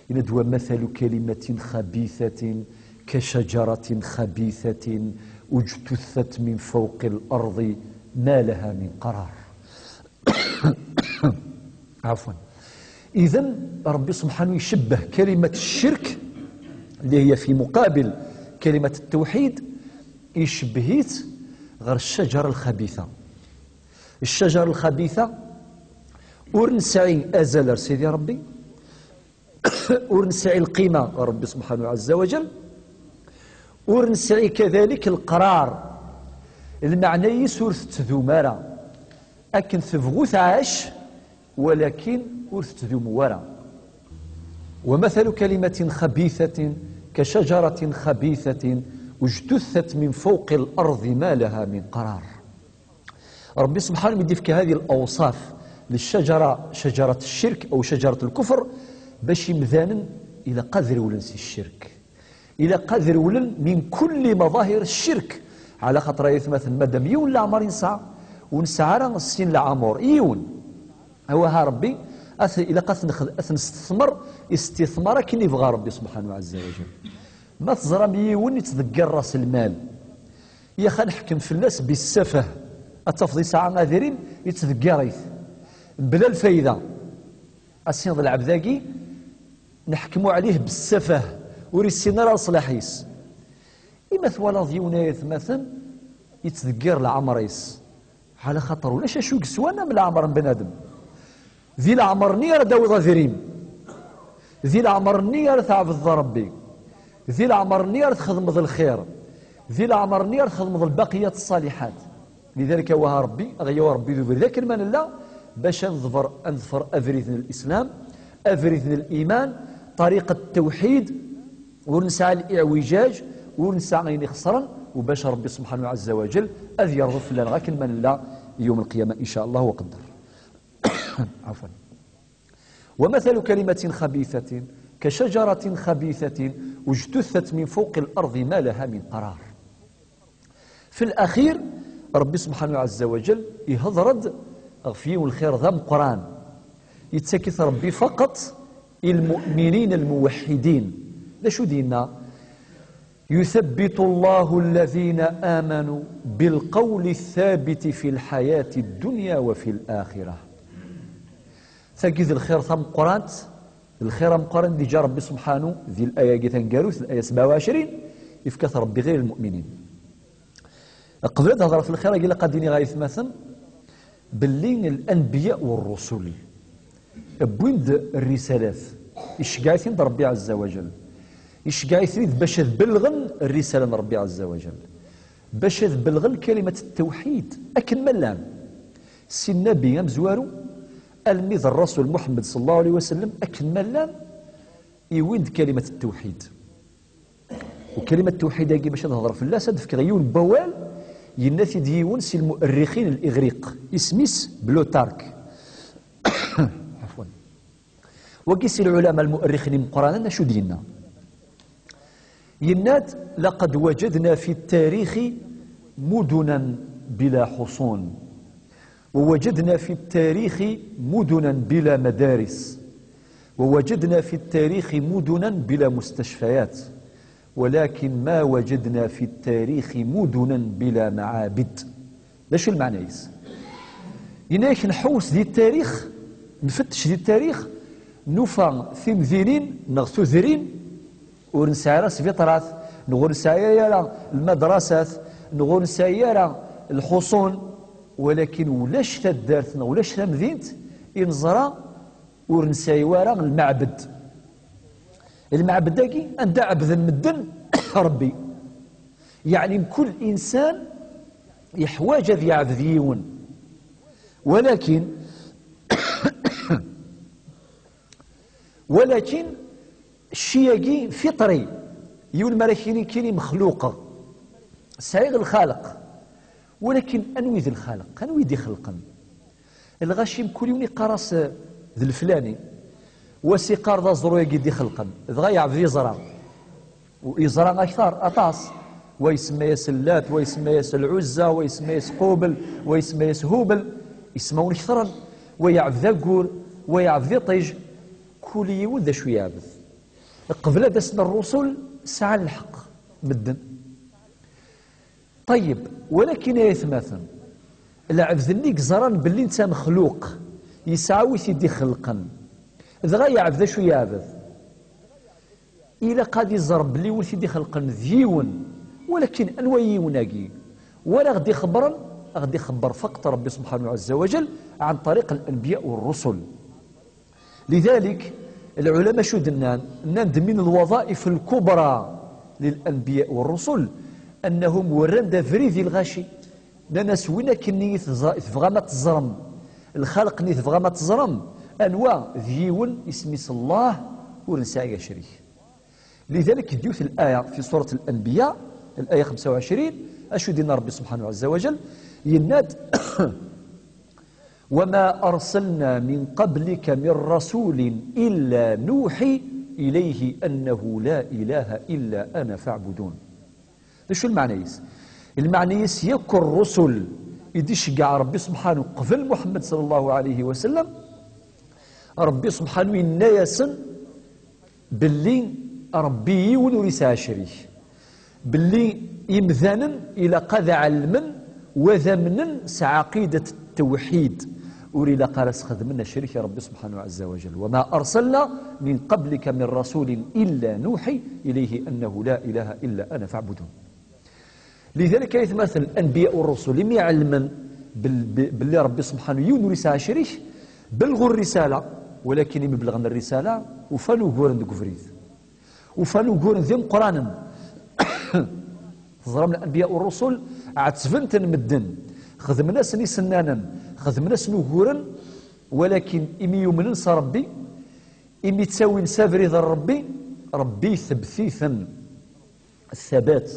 Yenna-d: "Wa mathalu kalimatin xabithatin ka cajaratin xabithatin ujtuthat min fawqi l-ardi ma laha min qarar." Ɛafwan. Idan, Rebbi subḥanahu icebbeh kalimat ccirk, اللي هي في مقابل كلمة التوحيد, icebbeh-itt ɣer ccaǧer lxabitha. Ccaǧer lxabitha ur nesɛi azal ar Sidi Rebbi, ur nesɛi lqima ɣer Rebbi subḥanahu ɛezza wa jal, ur nesɛi kadalik leqrar, lmeɛna-is ur tettdum ara, akken tebɣu tɛac, walakin ur tettdum wara. ومثل كلمة خبيثة كشجرة خبيثة اجتثت من فوق الأرض ما لها من قرار. Rebbi subḥanahu mi d-ifka hadi lawṣaf lcajara, cajarat ccirk aw cajarat lkufr, bac imdanen ilaq ad rewlen si ccirk. Ilaq ad rewlen min kulli maḍahir ccirk. Ɛla xaṭer, ay atmaten, madam yiwen leɛmer i nesɛa, ur nesɛi ara sin leɛmur, yiwen. Awaha Rebbi, at-, ilaq ad t-nexd-, ad t-nestethmer istithmar akken ibɣa Rebbi subḥanahu ɛezza wa jal. Ma teẓram yiwen ittḍeggir ras lmal, Yax ad neḥkem fell-as bissafah. Ad tafeḍ yesɛa adrim, yettdeggiṛ-it. Mebla lfayda. Asin d lɛebd-agi, neḥkem ɛlih bissafah. Ur issin ara leṣlaḥ-is. Ima twalaḍ yiwen ay atmaten, yettdeggiṛ leɛmer-is. Ɛla xaṭer ulac acu yeswan am leɛmer n bnadem. Di leɛmer-nni ara d-tawiḍ adrim. Di leɛmer-nni ara tɛebdeḍ Ṛebbi. Di leɛmer-nni ara txedmeḍ lxir. Di leɛmer-nni ara txedmeḍ lbaqiyat ṣṣaliḥat. Lidalik, awah Ṛebbi, aɣ-yawi Ṛebbi d ubrid akken ma nella, bac ad neḍfer, ad neḍfer abrid n lislam, abrid n liman, ṭariqat ttewḥid, ur nesɛa liɛwijaj, ur nesɛa ayen ixeṣren, u bac Ṛebbi subḥanahu ɛazza wa jell ad yerḍu fell-aneɣ akken ma nella yawm lqiyama, in ca Allah wa qadder. عفوا. ومثل كلمة خبيثة كشجرة خبيثة اجتثت من فوق الأرض ما لها من قرار. في الأخير، Ṛebbi subḥanahu ɛazza wa jell ihedṛ-d ɣef yiwen lxir d ameqqran. Yettak-it Ṛebbi faqat i lmu'minin lmuwḥḥidin. D acu d-yenna? يثبت الله الذين آمنوا بالقول الثابت في الحياة الدنيا وفي الآخرة. Tagi d lxir tameqqrant, d lxir ameqqran i d-iǧǧa Ṛebbi subḥanu di laya-agi taneggarut, laya sebɛa u ɛecrin, yefka-t Ṛebbi ɣir lmu'minin. Qbel ad hedreɣ f lxir-agi, ilaq ad d-iniɣ ay atmaten belli lanbiya u ṛṛusul wwin-d rrisalat, iceggeɛ-iten-d Ṛebbi ɛazza wa jall. Iceggeɛ-iten-id bac ad belɣen rrisala n Ṛebbi ɛazza wa jall, bac ad belɣen kalimat ttewḥid akken ma llan. Si nnabi amezwaru almi d ṛṛasul Muḥemmed ṣalla Llahu ɛalayhi wa sallam, akken ma llan, iwin-d kalimat ttewḥid. U kalimat ttewḥid-agi, bac ad hedreɣ fell-as, ad d-fkeɣ yiwen n wawal, yenna-t-id yiwen si lmu'errixin n Igriq, isem-is Plutarque. عفوا. Wagi si lɛulama lmu'errixin imeqqranen, acu d-yenna? Yenna-d: لقد وجدنا في التاريخ مدنا بلا حصون، ووجدنا في التاريخ مدنا بلا مدارس، ووجدنا في التاريخ مدنا بلا مستشفيات، ولكن ما وجدنا في التاريخ مدنا بلا معابد. D acu lmeɛna-is? Yenna-yak nḥewwes di tarix, nfettec di tarix, nufa timdinin neɣ tudrin ur nesɛi ara sbiṭrat, neɣ ur nesɛi ara lmadrasat, neɣ ur nesɛi ara lḥuṣun, walakin ulac taddart neɣ ulac tamdint i neẓra ur nesɛi ara lmeɛbed. Lmeɛbed-agi anda ɛebden medden Ṛebbi. Yeɛni mkul insan yeḥwaǧ ad yeɛbed yiwen. Walakin, walakin cci-agi fiṭri, yiwen mi ara k-yini kini mexluqeɣ, sɛiɣ lxaleq. Walakin anwi d lxaleq? Anwi i d-ixelqen? Lɣaci mkul yiwen iqqar-as, eh, d leflani. Wa s-iqqar d aẓru-agi i d-ixelqen, dɣa yeɛbed iẓra. U iẓra akter, aṭas. Wa isemma-yas Llat, wa isemma-yas Lɛuzza, wa isemma-yas Qubel, wa isemma-yas Hubel. Ismawen ketren. Wa yeɛbed aggur, wa yeɛbed iṭij. Kul yiwen d acu yeɛbed. Qbel ad asen ṛṛusul, sɛan lḥeqq medden. Ṭeyyeb, walakin ay atmaten, lɛebd-nni i yeẓran belli netta mexluq, yesɛa wi t-id-ixelqen, dɣa yeɛbed acu yeɛbed. Ilaq ad iẓer belli wi t-id-ixelqen d yiwen, walakin anwa yiwen-agi? Wa ara ɣ-d-ixebbren, a ɣ-d-ixebber faqet Ṛebbi subḥanahu ɛazza wa jall ɛan ṭariq al-anbiya u ṛṛusul. Lidalik, lɛulama acu d-nnan? Nnan-d min lwaḍaif lkubra lil anbiya wa ṛṛusul, annahum werran-d abrid i lɣaci. Nnan-as win akkenni i tẓ-, i tebɣam ad teẓrem, lxalq-nni tebɣam ad teẓrem, anwa? D yiwen, isem-is Allah, ur nesɛi acrik. Lidalik, d yiwet laya fi surat al-Anbiya, laya xemsa u ɛecrin, acu d-yenna Ṛebbi subḥanahu ɛazza wa jall? Yenna-d: وما أرسلنا من قبلك من رسول إلا نوحي إليه أنه لا إله إلا أنا فاعبدون. D acu lmeɛna-is? Lmeɛna-is, yakk ṛṛusul i d-iceggeɛ Ṛebbi subḥanahu qbel Muḥemmed ṣalla Llahu ɛalayhi wa sallam, Ṛebbi subḥanahu yenna-yasen belli Ṛebbi yiwen ur yesɛi acrik, belli Imdanen ilaq ad ɛelmen, wa d amnen s ɛaqidat tewḥid. Ur ilaq ara sxedmen acrik i Ṛebbi subḥanahu ɛazza wa jall. وما أرسلنا من قبلك من رسول إلا نوحي إليه أنه لا إله إلا أنا فاعبدون. Lidalik ay atmaten, anbiya u ṛṛusul, imi ɛelmen bel-, be-, belli Ṛebbi subḥanahu yiwen ur yesɛi acrik, belɣu rrisala, walakin imi belɣen rrisala, ufan uguren deg ubrid. Ufan uguren d imeqqranen. Teẓram, lanbiya u ṛṛusul ɛettben-ten medden, xedmen-asen isennanen, xedmen-asen uguren, walakin imi yumnen s Ṛebbi, imi ttawin s abrid n Ṛebbi, Ṛebbi itebbet-iten. Thabat.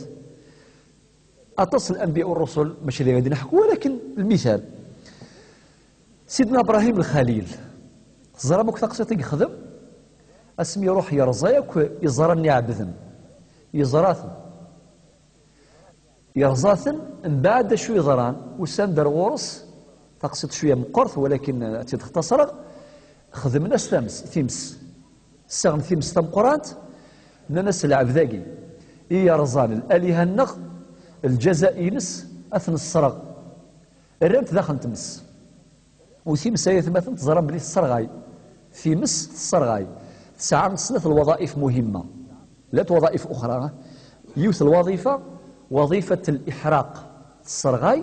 Aṭas n lanbiya u ṛṛusul, mačči d ayen ad d-neḥku, walakin lmital. Sidna Bṛahim Lxalil, teẓram akk taqsiṭ i yexdem? Asmi iṛuḥ yerẓa akk iẓra-nni iɛebden. Yeẓra-ten. Yerẓa-ten, mbeɛd acu yeḍran? Usan-d ar ɣur-s, taqsiṭ cwiya meqqert, walakin ad tt-id-xtaṣreɣ. Xedmen-as tams-, times. Ssaɣen times tameqqrant, nnan-as: "Lɛebd-agi i yerẓan laliha-nneɣ, lǧaza-ines ad t-nesserɣ." Rran-t daxel n tmes. U times, ay atmaten, teẓram belli tesserɣay. Times tesserɣay. Tesɛa snat lwaḍaif muhimma. Llant waḍaif uxra. Yiwet lwaḍifa, waḍifat liḥraq, tesserɣay.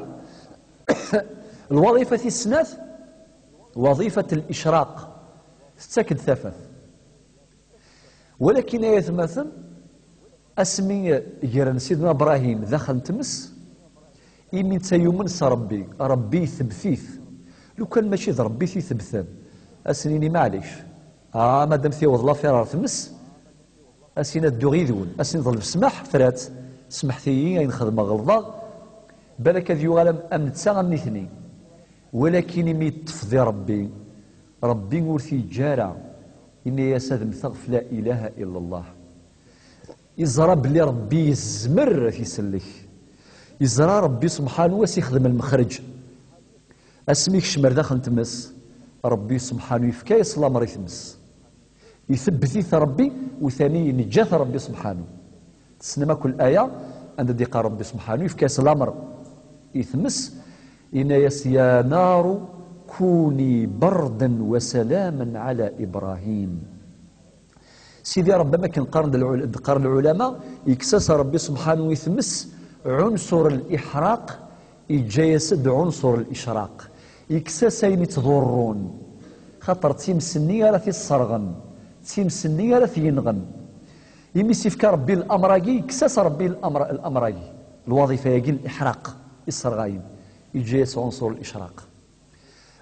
Lwaḍifa tis snat, waḍifat licraq, tettak-d tafat. Walakin, ay atmaten, asmi gren Sidna Bṛahim daxel n tmes, imi netta yumen s Ṛebbi, Ṛebbi itebbet-it. Lukan mačči d Ṛebbi i t-itebbten, ad sen-yini: "Maɛlic, ah, madam tiweḍ lafir ɣer tmes, ad s-yini ad dduɣ yid-wen, ad s-yini ḍleb ssmaḥ, tra-tt, smeḥt-iyi, ayen xedmeɣ ɣelḍeɣ." Balak ad yuɣal am, am netta am nitni. Walakin imi yeṭṭef di Ṛebbi, Ṛebbi ur t-yeǧǧa ara, yenna-yas: "Ad mmteɣ ɣef la ilaha illa Allah." Yeẓra belli Ṛebbi yezmer ad t-isellek. Yeẓra Ṛebbi subḥanu ad s-ixdem lmexreǧ. Asmi yekcem ar daxel n tmes, Ṛebbi subḥanu yefka-yas lamer i tmes. Itebbet-it Ṛebbi, u tani yenǧa-t Ṛebbi subḥanu. Tessnem akk laya anda d-iqqar Ṛebbi subḥanu, yefka-yas lamer i tmes, yenna-yas: "Ya naru kuni bardan wa salaman ɛala Ibṛahim." Sidi Ṛebbi, am akken qqaren d lɛul-, d-qqaren lɛulama, yekkes-as Ṛebbi subḥanu i tmes ɛunsur liḥraq, yeǧǧa-yas-d ɛunsur licraq. Yekkes-as ayen ittḍurrun, xaṭer d times-nni ara t-isserɣen, d times-nni ara t-yenɣen. Imi s-ifka Ṛebbi lamer-agi, yekkes-as Ṛebbi lamer, lamer-agi, lwaḍifa-agi n liḥraq, isserɣayen, yeǧǧa-yas ɛunsur licraq.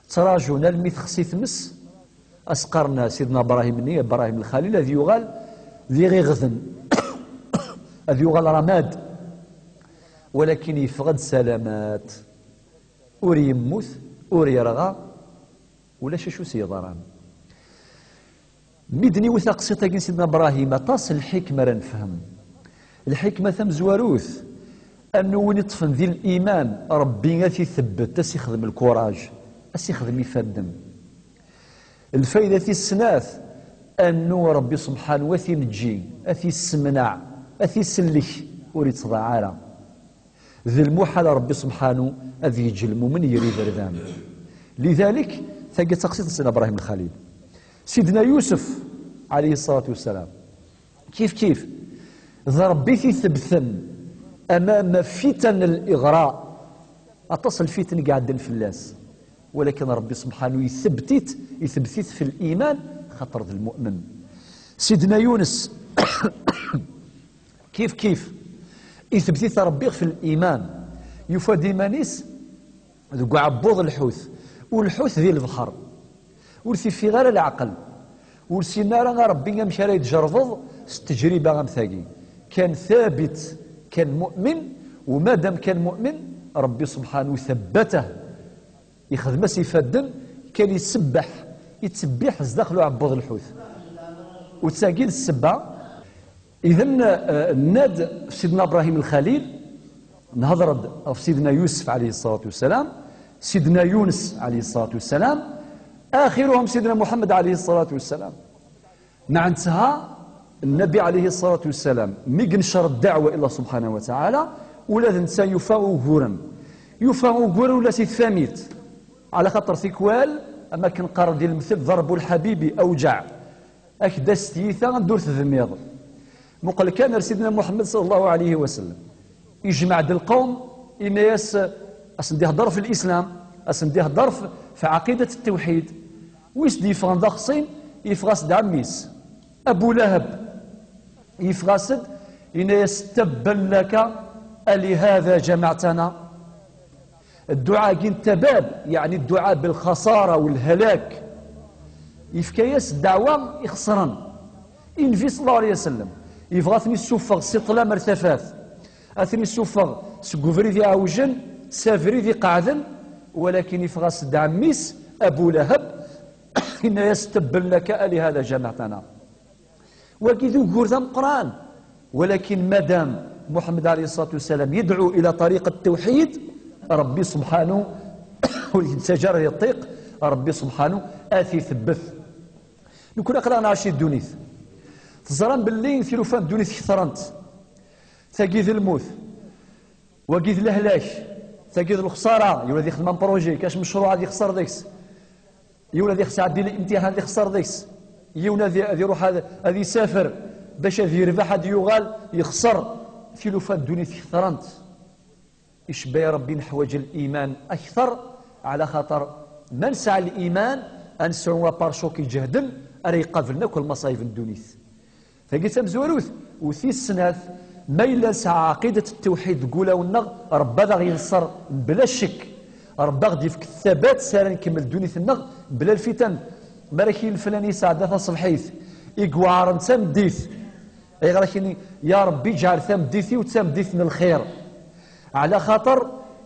Ttraǧun almi texsi tmes, as-qqaren Sidna Bṛahim-nni, Bṛahim Lxalil, ad yuɣal d iɣiɣden, ad yuɣal ramad, walakin yeffeɣ-d salamat, ur yemmut, ur yerɣa, ulac acu s-yeḍran. Mi d-niwi taqsiṭ-agi n Sidna Bṛahim, aṭas n lḥikma ara nefhem. Lḥikma tamezwarut, anu win iṭṭfen di liman, Ṛebbi ad t-itebbet, ad s-ixdem lkuraj, ad s-ixdem ifadden. Lfayda tis snat, anu Ṛebbi subḥanu ad t-ineǧǧi, ad t-issemneɛ, ad t-isellek, ur ittḍaɛ ara. D lmuḥal Ṛebbi subḥanu ad yeǧǧ lmumen ger iberdan. Lidalik, tagi d taqsiṭ n Sidna Bṛahim Lxalil. Sidna Yusef, ɛalayhi ṣṣalatu wassalam, kif kif, d Ṛebbi i t-itebbten amama fitan liɣra. Aṭas n lfiten i iɛeddan fell-as. Walakin Ṛebbi subḥanu itebbet-it, itebbet-it fi liman, xaṭer d lmu'min. Sidna Yunes, kif kif, itebbet-it Ṛebbi fi liman, yufa-d iman-is deg uɛebbuḍ n lḥut, u lḥut di lebḥer. Ur t-iffiɣ ara leɛqel. Ur ssinen ara a Ṛebbi amek ara yi-tjerrbeḍ s ttejriba am tagi. Kan thabit, kan mu'min, u madam kan mu'min, Ṛebbi subḥanu thabbatah. Ixdem-as ifadden, kan isebbeḥ, ittebbiḥ zdaxel uɛebbuḍ n lḥut. U d tagi d ssebba. Idan, eh, nna-d Sidna Bṛahim Lxalil, nhedṛ-d ɣef Sidna Yusef ɛalayhi ṣṣalatu wassalam, Sidna Yunes ɛalayhi ṣṣalatu wassalam, axiruhum Sidna Muḥemmed ɛalayhi ṣṣalatu wassalam. Meɛnetha, Nnabi ɛalayhi ṣṣalatu wassalam, mi yencer ddeɛwa i Allah subḥanahu wa taɛala, Ula d netta yufa uguren. Yufa uguren ula si tfamilt. Ɛla xaṭer tikwal, am akken qqaren di lemtel, ḍerbu lḥabibi awǧeɛ. Ak-d as tiyita anda ur tedmiḍ. Muqel kan ar Sidna Muḥemmed ṣalla Llahu ɛalayhi wa sallam. Ijmeɛ-d lqawm, yenna-yas, a sen-d-ihder f lislam, a sen-d-ihder f, f ɛaqidat ttewḥid. Wi s-d-yeffɣen d axṣim, yeffeɣ-as-d ɛemmi-s, Abu Lahab. Yeffeɣ-as-d, yenna-yas: "Tabban laka, alihada jamaɛtana." Dduɛa-agi n tabab, yeɛni dduɛa belxaṣara welhalak. Yefka-yas ddeɛwa ixeṣren. I Nnbi ṣalla Llahu ɛalayhi wa sallam, yebɣa ad ten-isuffeɣ si ṭṭlam ar tafat, ad ten-isuffeɣ seg ubrid iɛewjen s abrid iqeɛden, walakin yeffeɣ-as-d ɛemmi-s Abu Lahab, yenna-yas: "Tabban laka, alihada jamaɛtana." Wagi d ugur d ameqqran. Walakin madam Muḥemmed ɛalayhi ṣṣalatu wassalam yedɛu ila ṭariq ttewḥid, Ṛebbi subḥanu ur yettaǧǧa ara yeṭṭiq, Ṛebbi subḥanu ad t-itebbet. Nekkni aql-aɣ nɛac di ddunit. Teẓram belli tilufa n ddunit kettrent. Tagi d lmut. Wagi d lehlak, tagi d lexṣara, yiwen ad yexdem am projet, kac mecruɛ ad yexṣer deg-s, yiwen ad yexsɛeddi limtiḥan ad yexṣer deg-s, yiwen ad, ad iruḥ ad, ad isafer bac ad yerbeḥ ad yuɣal yexṣer. Tilufa n ddunit kettrent. Icebba-yi Ṛebbi neḥwaǧ liman akter, ɛla xaṭer ma nesɛa liman ad nesɛu aparcuk iǧehden ara iqablen akk lmaṣayeb n ddunit. Tagi d tamezwarut. U tis snat, ma yella nesɛa ɛaqidat ttewḥid deg wulawen-nneɣ, Ṛebbi ad aɣ-yenṣer mebla ccek. Ṛebbi ad aɣ-d-yefk ttabat s ara nkemmel ddunit-nneɣ mebla lfitan. Mi ara k-yini flan yesɛedda taṣebḥit i iweɛṛen d tameddit, ayɣer ad k-yini: "Ya Ṛebbi, ǧɛel tameddit-iw d tameddit n lxir"? Ɛla xaṭer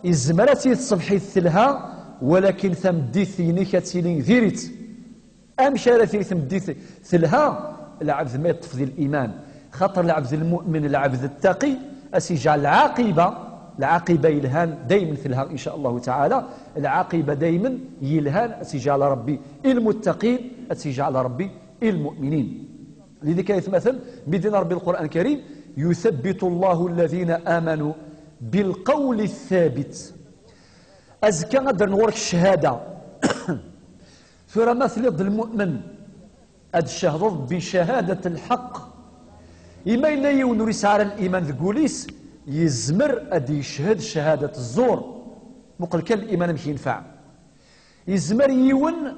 izmer ad tili tṣebḥit telha, walakin tameddit-inek ad tili diri-tt. Amek ara tili tmeddit telha? Lɛebd ma yeṭṭef di liman. Xaṭer lɛebd lmu'min, lɛebd ttaqi, as-iǧɛel lɛaqiba, lɛaqiba yelhan daymen telha, in ca Allahu taɛala. Lɛaqiba daymen yelhan, as-iǧɛel Ṛebbi i lmuttaqin, as-iǧɛel Ṛebbi i lmu'minin. Lidalik ay atmaten, mi d-yenna Ṛebbi Lqur'an Karim: "Yuthabbitu Llahu alladhina amanu bilqawli thabit." Azekka ad d-rren ɣur-k ccahada. Tura ma telliḍ d lmu'min, ad tcehdeḍ bi cahadat lḥeqq. Imi yella yiwen ur yesɛi ara liman deg wul-is, yezmer ad yeched cahadat zzur. Muqel kan liman amek yenfeɛ. Yezmer yiwen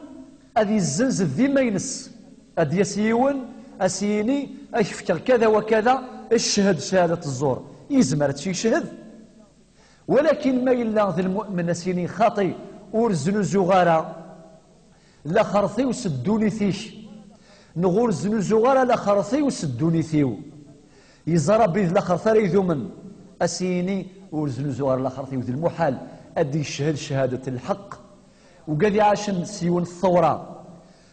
ad yezzenz dima-ines, ad d-yas yiwen, ad s-yini: "Ad k-fkeɣ kada wa kada, ched cahadat zzur." Yezmer ad tt-yeched. Walakin ma yella d lmu'min, ad s-yini: "Xaṭi, ur znuzuɣ ara laxert-iw s ddunit-ik, neɣ ur znuzuɣ ara laxert-iw s ddunit-iw." Yeẓra belli d laxert ara idumen, ad s-yini: "Ur znuzuɣ ara laxert-iw." D lmuḥal ad d-yeched cahadat lḥeqq. Ugad iɛacen s yiwen n tewra.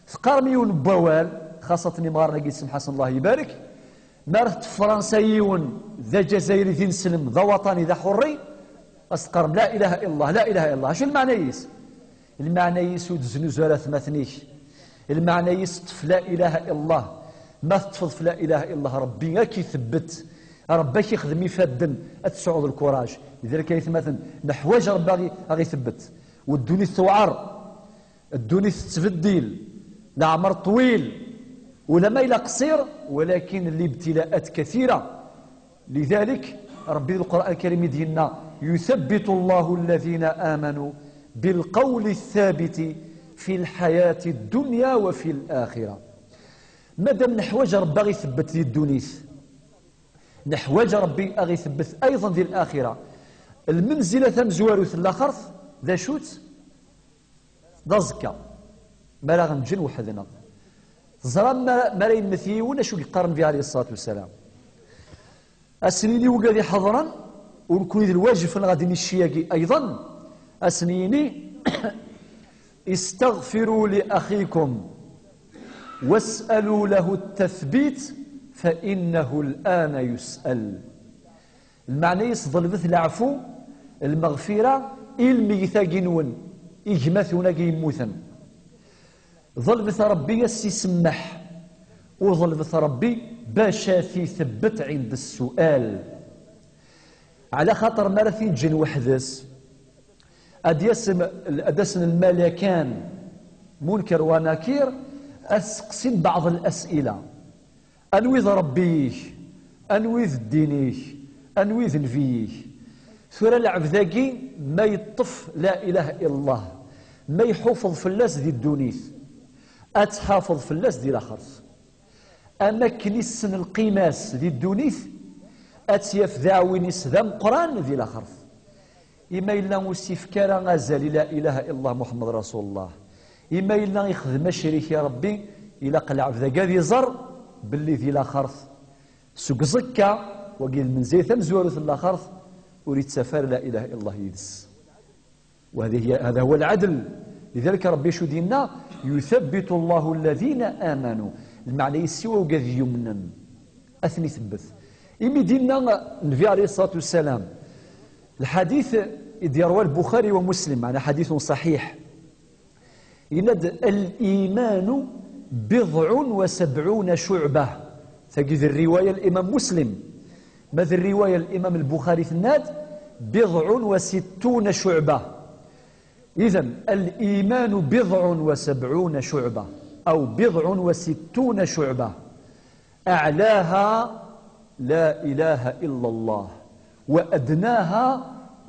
Teqqarem yiwen n wawal, xaṣaten imɣaren-agi, semḥasen Allah ibarek. Mi ara teṭṭef Fransa yiwen d aǧazayri, d ineslem, d awaṭani, d aḥurri, ad s-teqqarem: "La ilaha illallah, la ilaha illallah." Acu lmeɛna-is? Lmeɛna-is ur d-znuzu ara atmaten-ik. Lmeɛna-is ṭṭef la ilaha illallah. Ma teṭṭfeḍ f la ilaha illallah, Ṛebbi ad k-itebbet. Ṛebbi ad k-ixdem ifadden, ad tesɛuḍ lkuraj. Lidalik ay atmaten, neḥwaǧ Ṛebbi ad ɣ-, ad ɣ-itebbet. U ddunit tewɛer. Ddunit tettbeddil, leɛmer ṭwil, ula ma yella qṣir, walakin libtilaat kathira. Lidalik, Ṛebbi di Lqur'an Lkarim i d-yenna: "Yuthabbitu Llahu alladhina amanu bilqawli thabiti fi lḥayati ddunya wa fi laxira." Madam neḥwaǧ Ṛebbi ad ɣ-itebbet di ddunit, neḥwaǧ Ṛebbi ad ɣ-itebbet ayḍen di laxira. Lmenzila tamezwarut n laxert, d acu-tt? D aẓekka, mi ara ɣ-neǧǧen weḥd-neɣ. Teẓram ma, mi ara yemmet yiwen, acu i yeqqaren Nnbi ɛalayhi ṣṣalatu wassalam? Ad sen-yini wigad iḥeḍren, u nekkni d lwajeb fell-aɣ ad d-nini cci-agi ayḍen, ad sen-yini: "Istaɣfiru li axikum, was'alu lahu ttathbit, fa innahu l-ana yus'al." Lmeɛna-is, ḍelbet leɛfu, lmeɣfira, i lmeyyet-agi-nwen, i gma-twen-agi yemmuten. Ḍelbet Ṛebbi a s-isemmeḥ, u ḍelbet Ṛebbi bac a t-itebbet ɛinda ssual. Ɛla xaṭer mi ara t-yeǧǧen weḥd-s, ad d-yas-, ad d-asen lmalakan, Munker wa Nakir, ad seqsin beɛḍ lasila. Anwi d Ṛebbi-ik? Anwi d ddin-ik? Anwi d nnbi-ik? Tura lɛebd-agi ma yeṭṭef la ilaha illallah, ma iḥufeḍ fell-as di ddunit, ad tḥafeḍ fell-as di laxert. Am akken issen lqima-s di ddunit, ad tt-yaf d aɛwin-is d ameqqran di laxert. Ima yella ur s-yefka ara azal i la ilaha illallah Muḥemmed Rasulullah, ima yella ixdem acrik i Ṛebbi, ilaq lɛebd-agi ad iẓer belli di laxert, seg uẓekka, wagi d lmenzilet tamezwarut n laxert, ur yettaf ara la ilaha illallah yid-s. وهذه هي، هذا هو العدل. لذلك ربي شو دينا؟ يثبت الله الذين آمنوا. Lmeɛna-is siwa wigad yumnen, ad ten-itebbet. Imi d-yenna Nnbi alayhi ṣṣalatu wassalam, lḥadit i d-yerwa Lbuxari wa Muslim, meɛna ḥaditun ṣaḥiḥ, yenna-d: الإيمان بضع وسبعون شعبة. Tagi d rriwaya n Limam Muslim. Ma d rriwaya n Limam Lbuxari, tenna-d: بضع وستون شعبة. إذن الإيمان بضع وسبعون شعبة أو بضع وستون شعبة، أعلاها لا إله إلا الله، وأدناها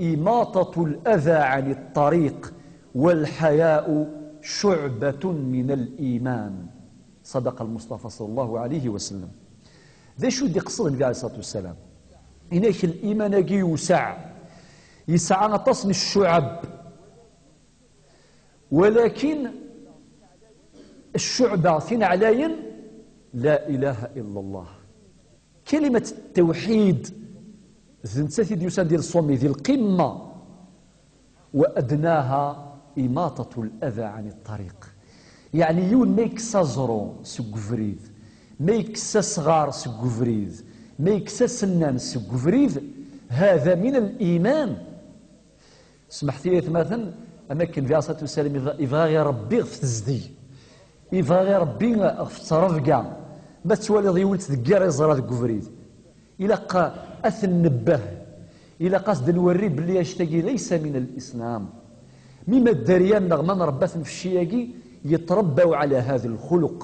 إماطة الأذى عن الطريق، والحياء شعبة من الإيمان. صدق المصطفى صلى الله عليه وسلم. D acu i d-iqsed Nnbi alayhi ṣṣalatu wassalam? Inak liman-agi yewseɛ, yesɛa aṭas n ccuɛab, walakin ccuɛba tin ɛlayen, la ilaha illa Allah. Kalimat ttawḥid, d nettat i d-yusan di lṣumi, di lqimma. وأدناها إماطة الأذى عن الطريق. Yeɛni yiwen ma yekkes aẓru seg ubrid, ma yekkes asɣar seg ubrid, ma yekkes asennan seg ubrid, هذا من الإيمان. Smeḥt-iyi atmaten, am akken di aṣatu salam, ibɣa ɣir Ṛebbi ɣef tezdeg, ibɣa ɣir Ṛebbi ɣef ttrebga. Ma tettwaliḍ yiwen ttdeggir iẓra deg ubrid, ilaq ad t-nnebbeh, ilaq ad s-d-nwerri belli annect-agi laysa min al-Islam. Mi ma dderya-nneɣ, ma nṛebba-ten f cci-agi, yetṛebbaw ɛla hada lxuluq,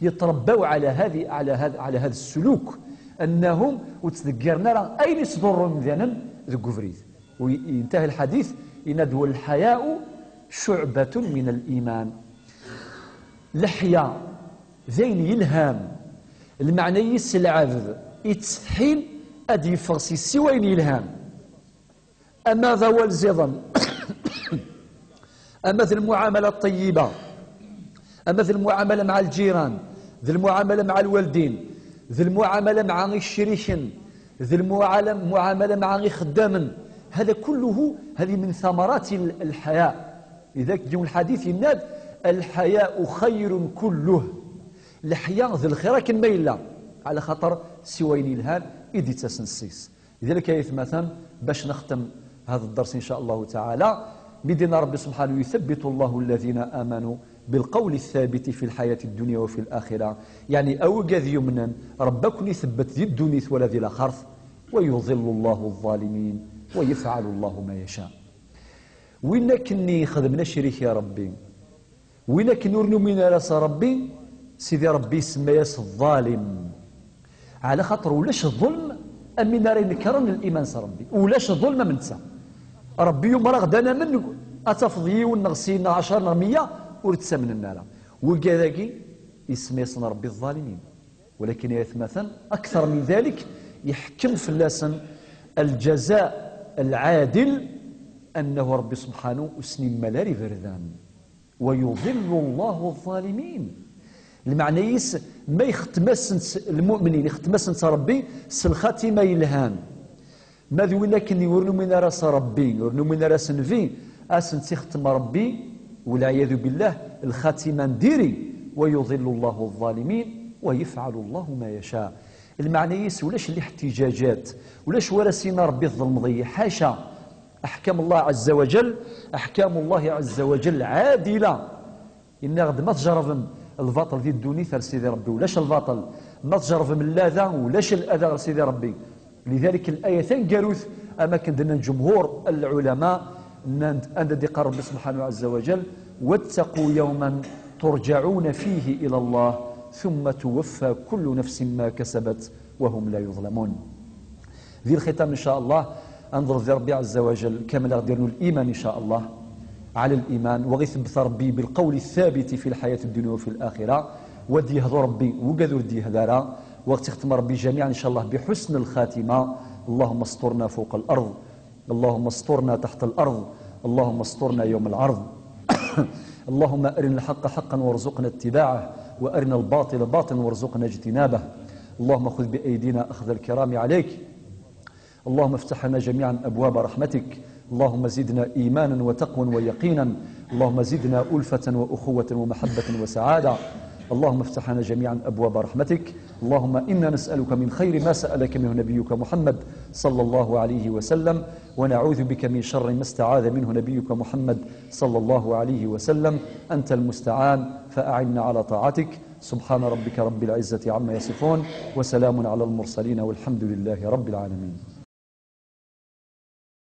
yetṛebbaw ɛla hadi, ɛla hada, ɛla hada ssuluk, annahum ur ttdeggiren ara ayen isḍurrun imdanen deg ubrid. Yintahi lḥadit, yenna-d: والحياء شعبة من الإيمان. Leḥya d ayen yelhan. Lmeɛna-is lɛebd ittsetḥin ad d-yeffeɣ si siwa ayen yelhan. Ama d awal ziḍen, ama d lmuɛamala ṭṭeyyiba, ama d lmuɛamala mɛa lǧiran, d lmuɛamala mɛa lwaldin, d lmuɛamala mɛa icriken, d lmuɛala-, muɛamala mɛa ixeddamen. هذا كله، هذه من ثمرات ال-، الحياء. لذلك يجي الحديث يناد: الحياء خير كله. Leḥya d lxir akken ma yella, ɛla xaṭer siwa ayen yelhan i d-ittasen ssis. Lidalik ay atmaten, bac nextem hada dders, in ca Allahu taɛala, mi d-yenna Ṛebbi subḥanahu: يثبت الله الذين آمنوا بالقول الثابت في الحياة الدنيا وفي الآخرة. Yeɛni, a wigad yumnen, Ṛebbi ad ken-itebbet di ddunit wala di laxert. ويضل الله الظالمين ويفعل الله ما يشاء. Win akken yexdmen acrik i Ṛebbi, win akken ur numin ara s Ṛebbi, Sidi Ṛebbi isemma-yas ḍḍalim. Ɛla xaṭer ulac ḍulm am win ara inekṛen liman s Ṛebbi. Ulac ḍulm am netta. Ṛebbi yumeṛ-aɣ-d ad namen, ad tafeḍ yiwen neɣ sin neɣ ɛecṛa neɣ meyya ur ttamnen ara. Wigad-agi isemma-yasen Ṛebbi ḍḍalimin. Walakin ay atmaten, akteṛ min dalik, yeḥkem fell-asen lǧaza lɛadil, annahu Ṛebbi subḥanahu ur sen-immal ara iberdan. ويضل الله الظالمين. Lmeɛna-is, ma ixetem-asent s-, lmu'minin, ixetem-asent Ṛebbi s lxatima yelhan. Ma d win akken ur numin ara s Ṛebbi, ur numin ara s Nnbi, ad asent-ixetem Ṛebbi, والعياذ بالله, lxatima n diri. ويضل الله الظالمين ويفعل الله ما يشاء. Lmeɛna-is, ulac liḥtijajat, ulac wara s-yenna Ṛebbi tḍelmeḍ-iyi, ḥaca. أحكام الله عز وجل، أحكام الله عز وجل عادلة. Yenna-ɣ-d ma tjerrbem lbaṭel di ddunit ar Sidi Ṛebbi, ulac lbaṭel. Ma tjerrbem lada, ulac lada ar Sidi Ṛebbi. Lidalik, laya taneggarut Am akken d-nnan jumhur lɛulama, nnan-d anda d-iqqar Rebbi subḥanahu ɛazza wa jal: "واتقوا يوما ترجعون فيه إلى الله ثم توفى كل نفس ما كسبت وهم لا يظلمون." Di lxitam, in ca Allah, ad neḍleb di Rebbi ɛazza wa jal kamel ad ɣ-d-irnu liman, in ca Allah, ɛala liman, wa ɣ-itebbet Rebbi bilqawli thabiti fi lḥayati dunya wa fi laxira, wa d-yehdu Rebbi, wigad ur d-yehdi ara, wa ɣ-tt-ixtem Rebbi jamiɛan, in ca Allah, biḥusn lxatima. اللهم استرنا فوق الأرض، اللهم استرنا تحت الأرض، اللهم استرنا يوم العرض. اللهم أرنا الحق حقا وارزقنا اتباعه، وأرنا الباطل باطلا وارزقنا اجتنابه. اللهم خذ بأيدينا أخذ الكرام عليك. اللهم افتح لنا جميعا أبواب رحمتك. اللهم زدنا إيمانا وتقوى ويقينا. اللهم زدنا ألفة وأخوة ومحبة وسعادة. اللهم افتح لنا جميعا أبواب رحمتك. اللهم إنا نسألك من خير ما سألك منه نبيك محمد صلى الله عليه وسلم، ونعوذ بك من شر ما استعاذ منه نبيك محمد صلى الله عليه وسلم. أنت المستعان، فأعنا على طاعتك. سبحان ربك رب العزة عما يصفون، وسلام على المرسلين، والحمد لله رب العالمين.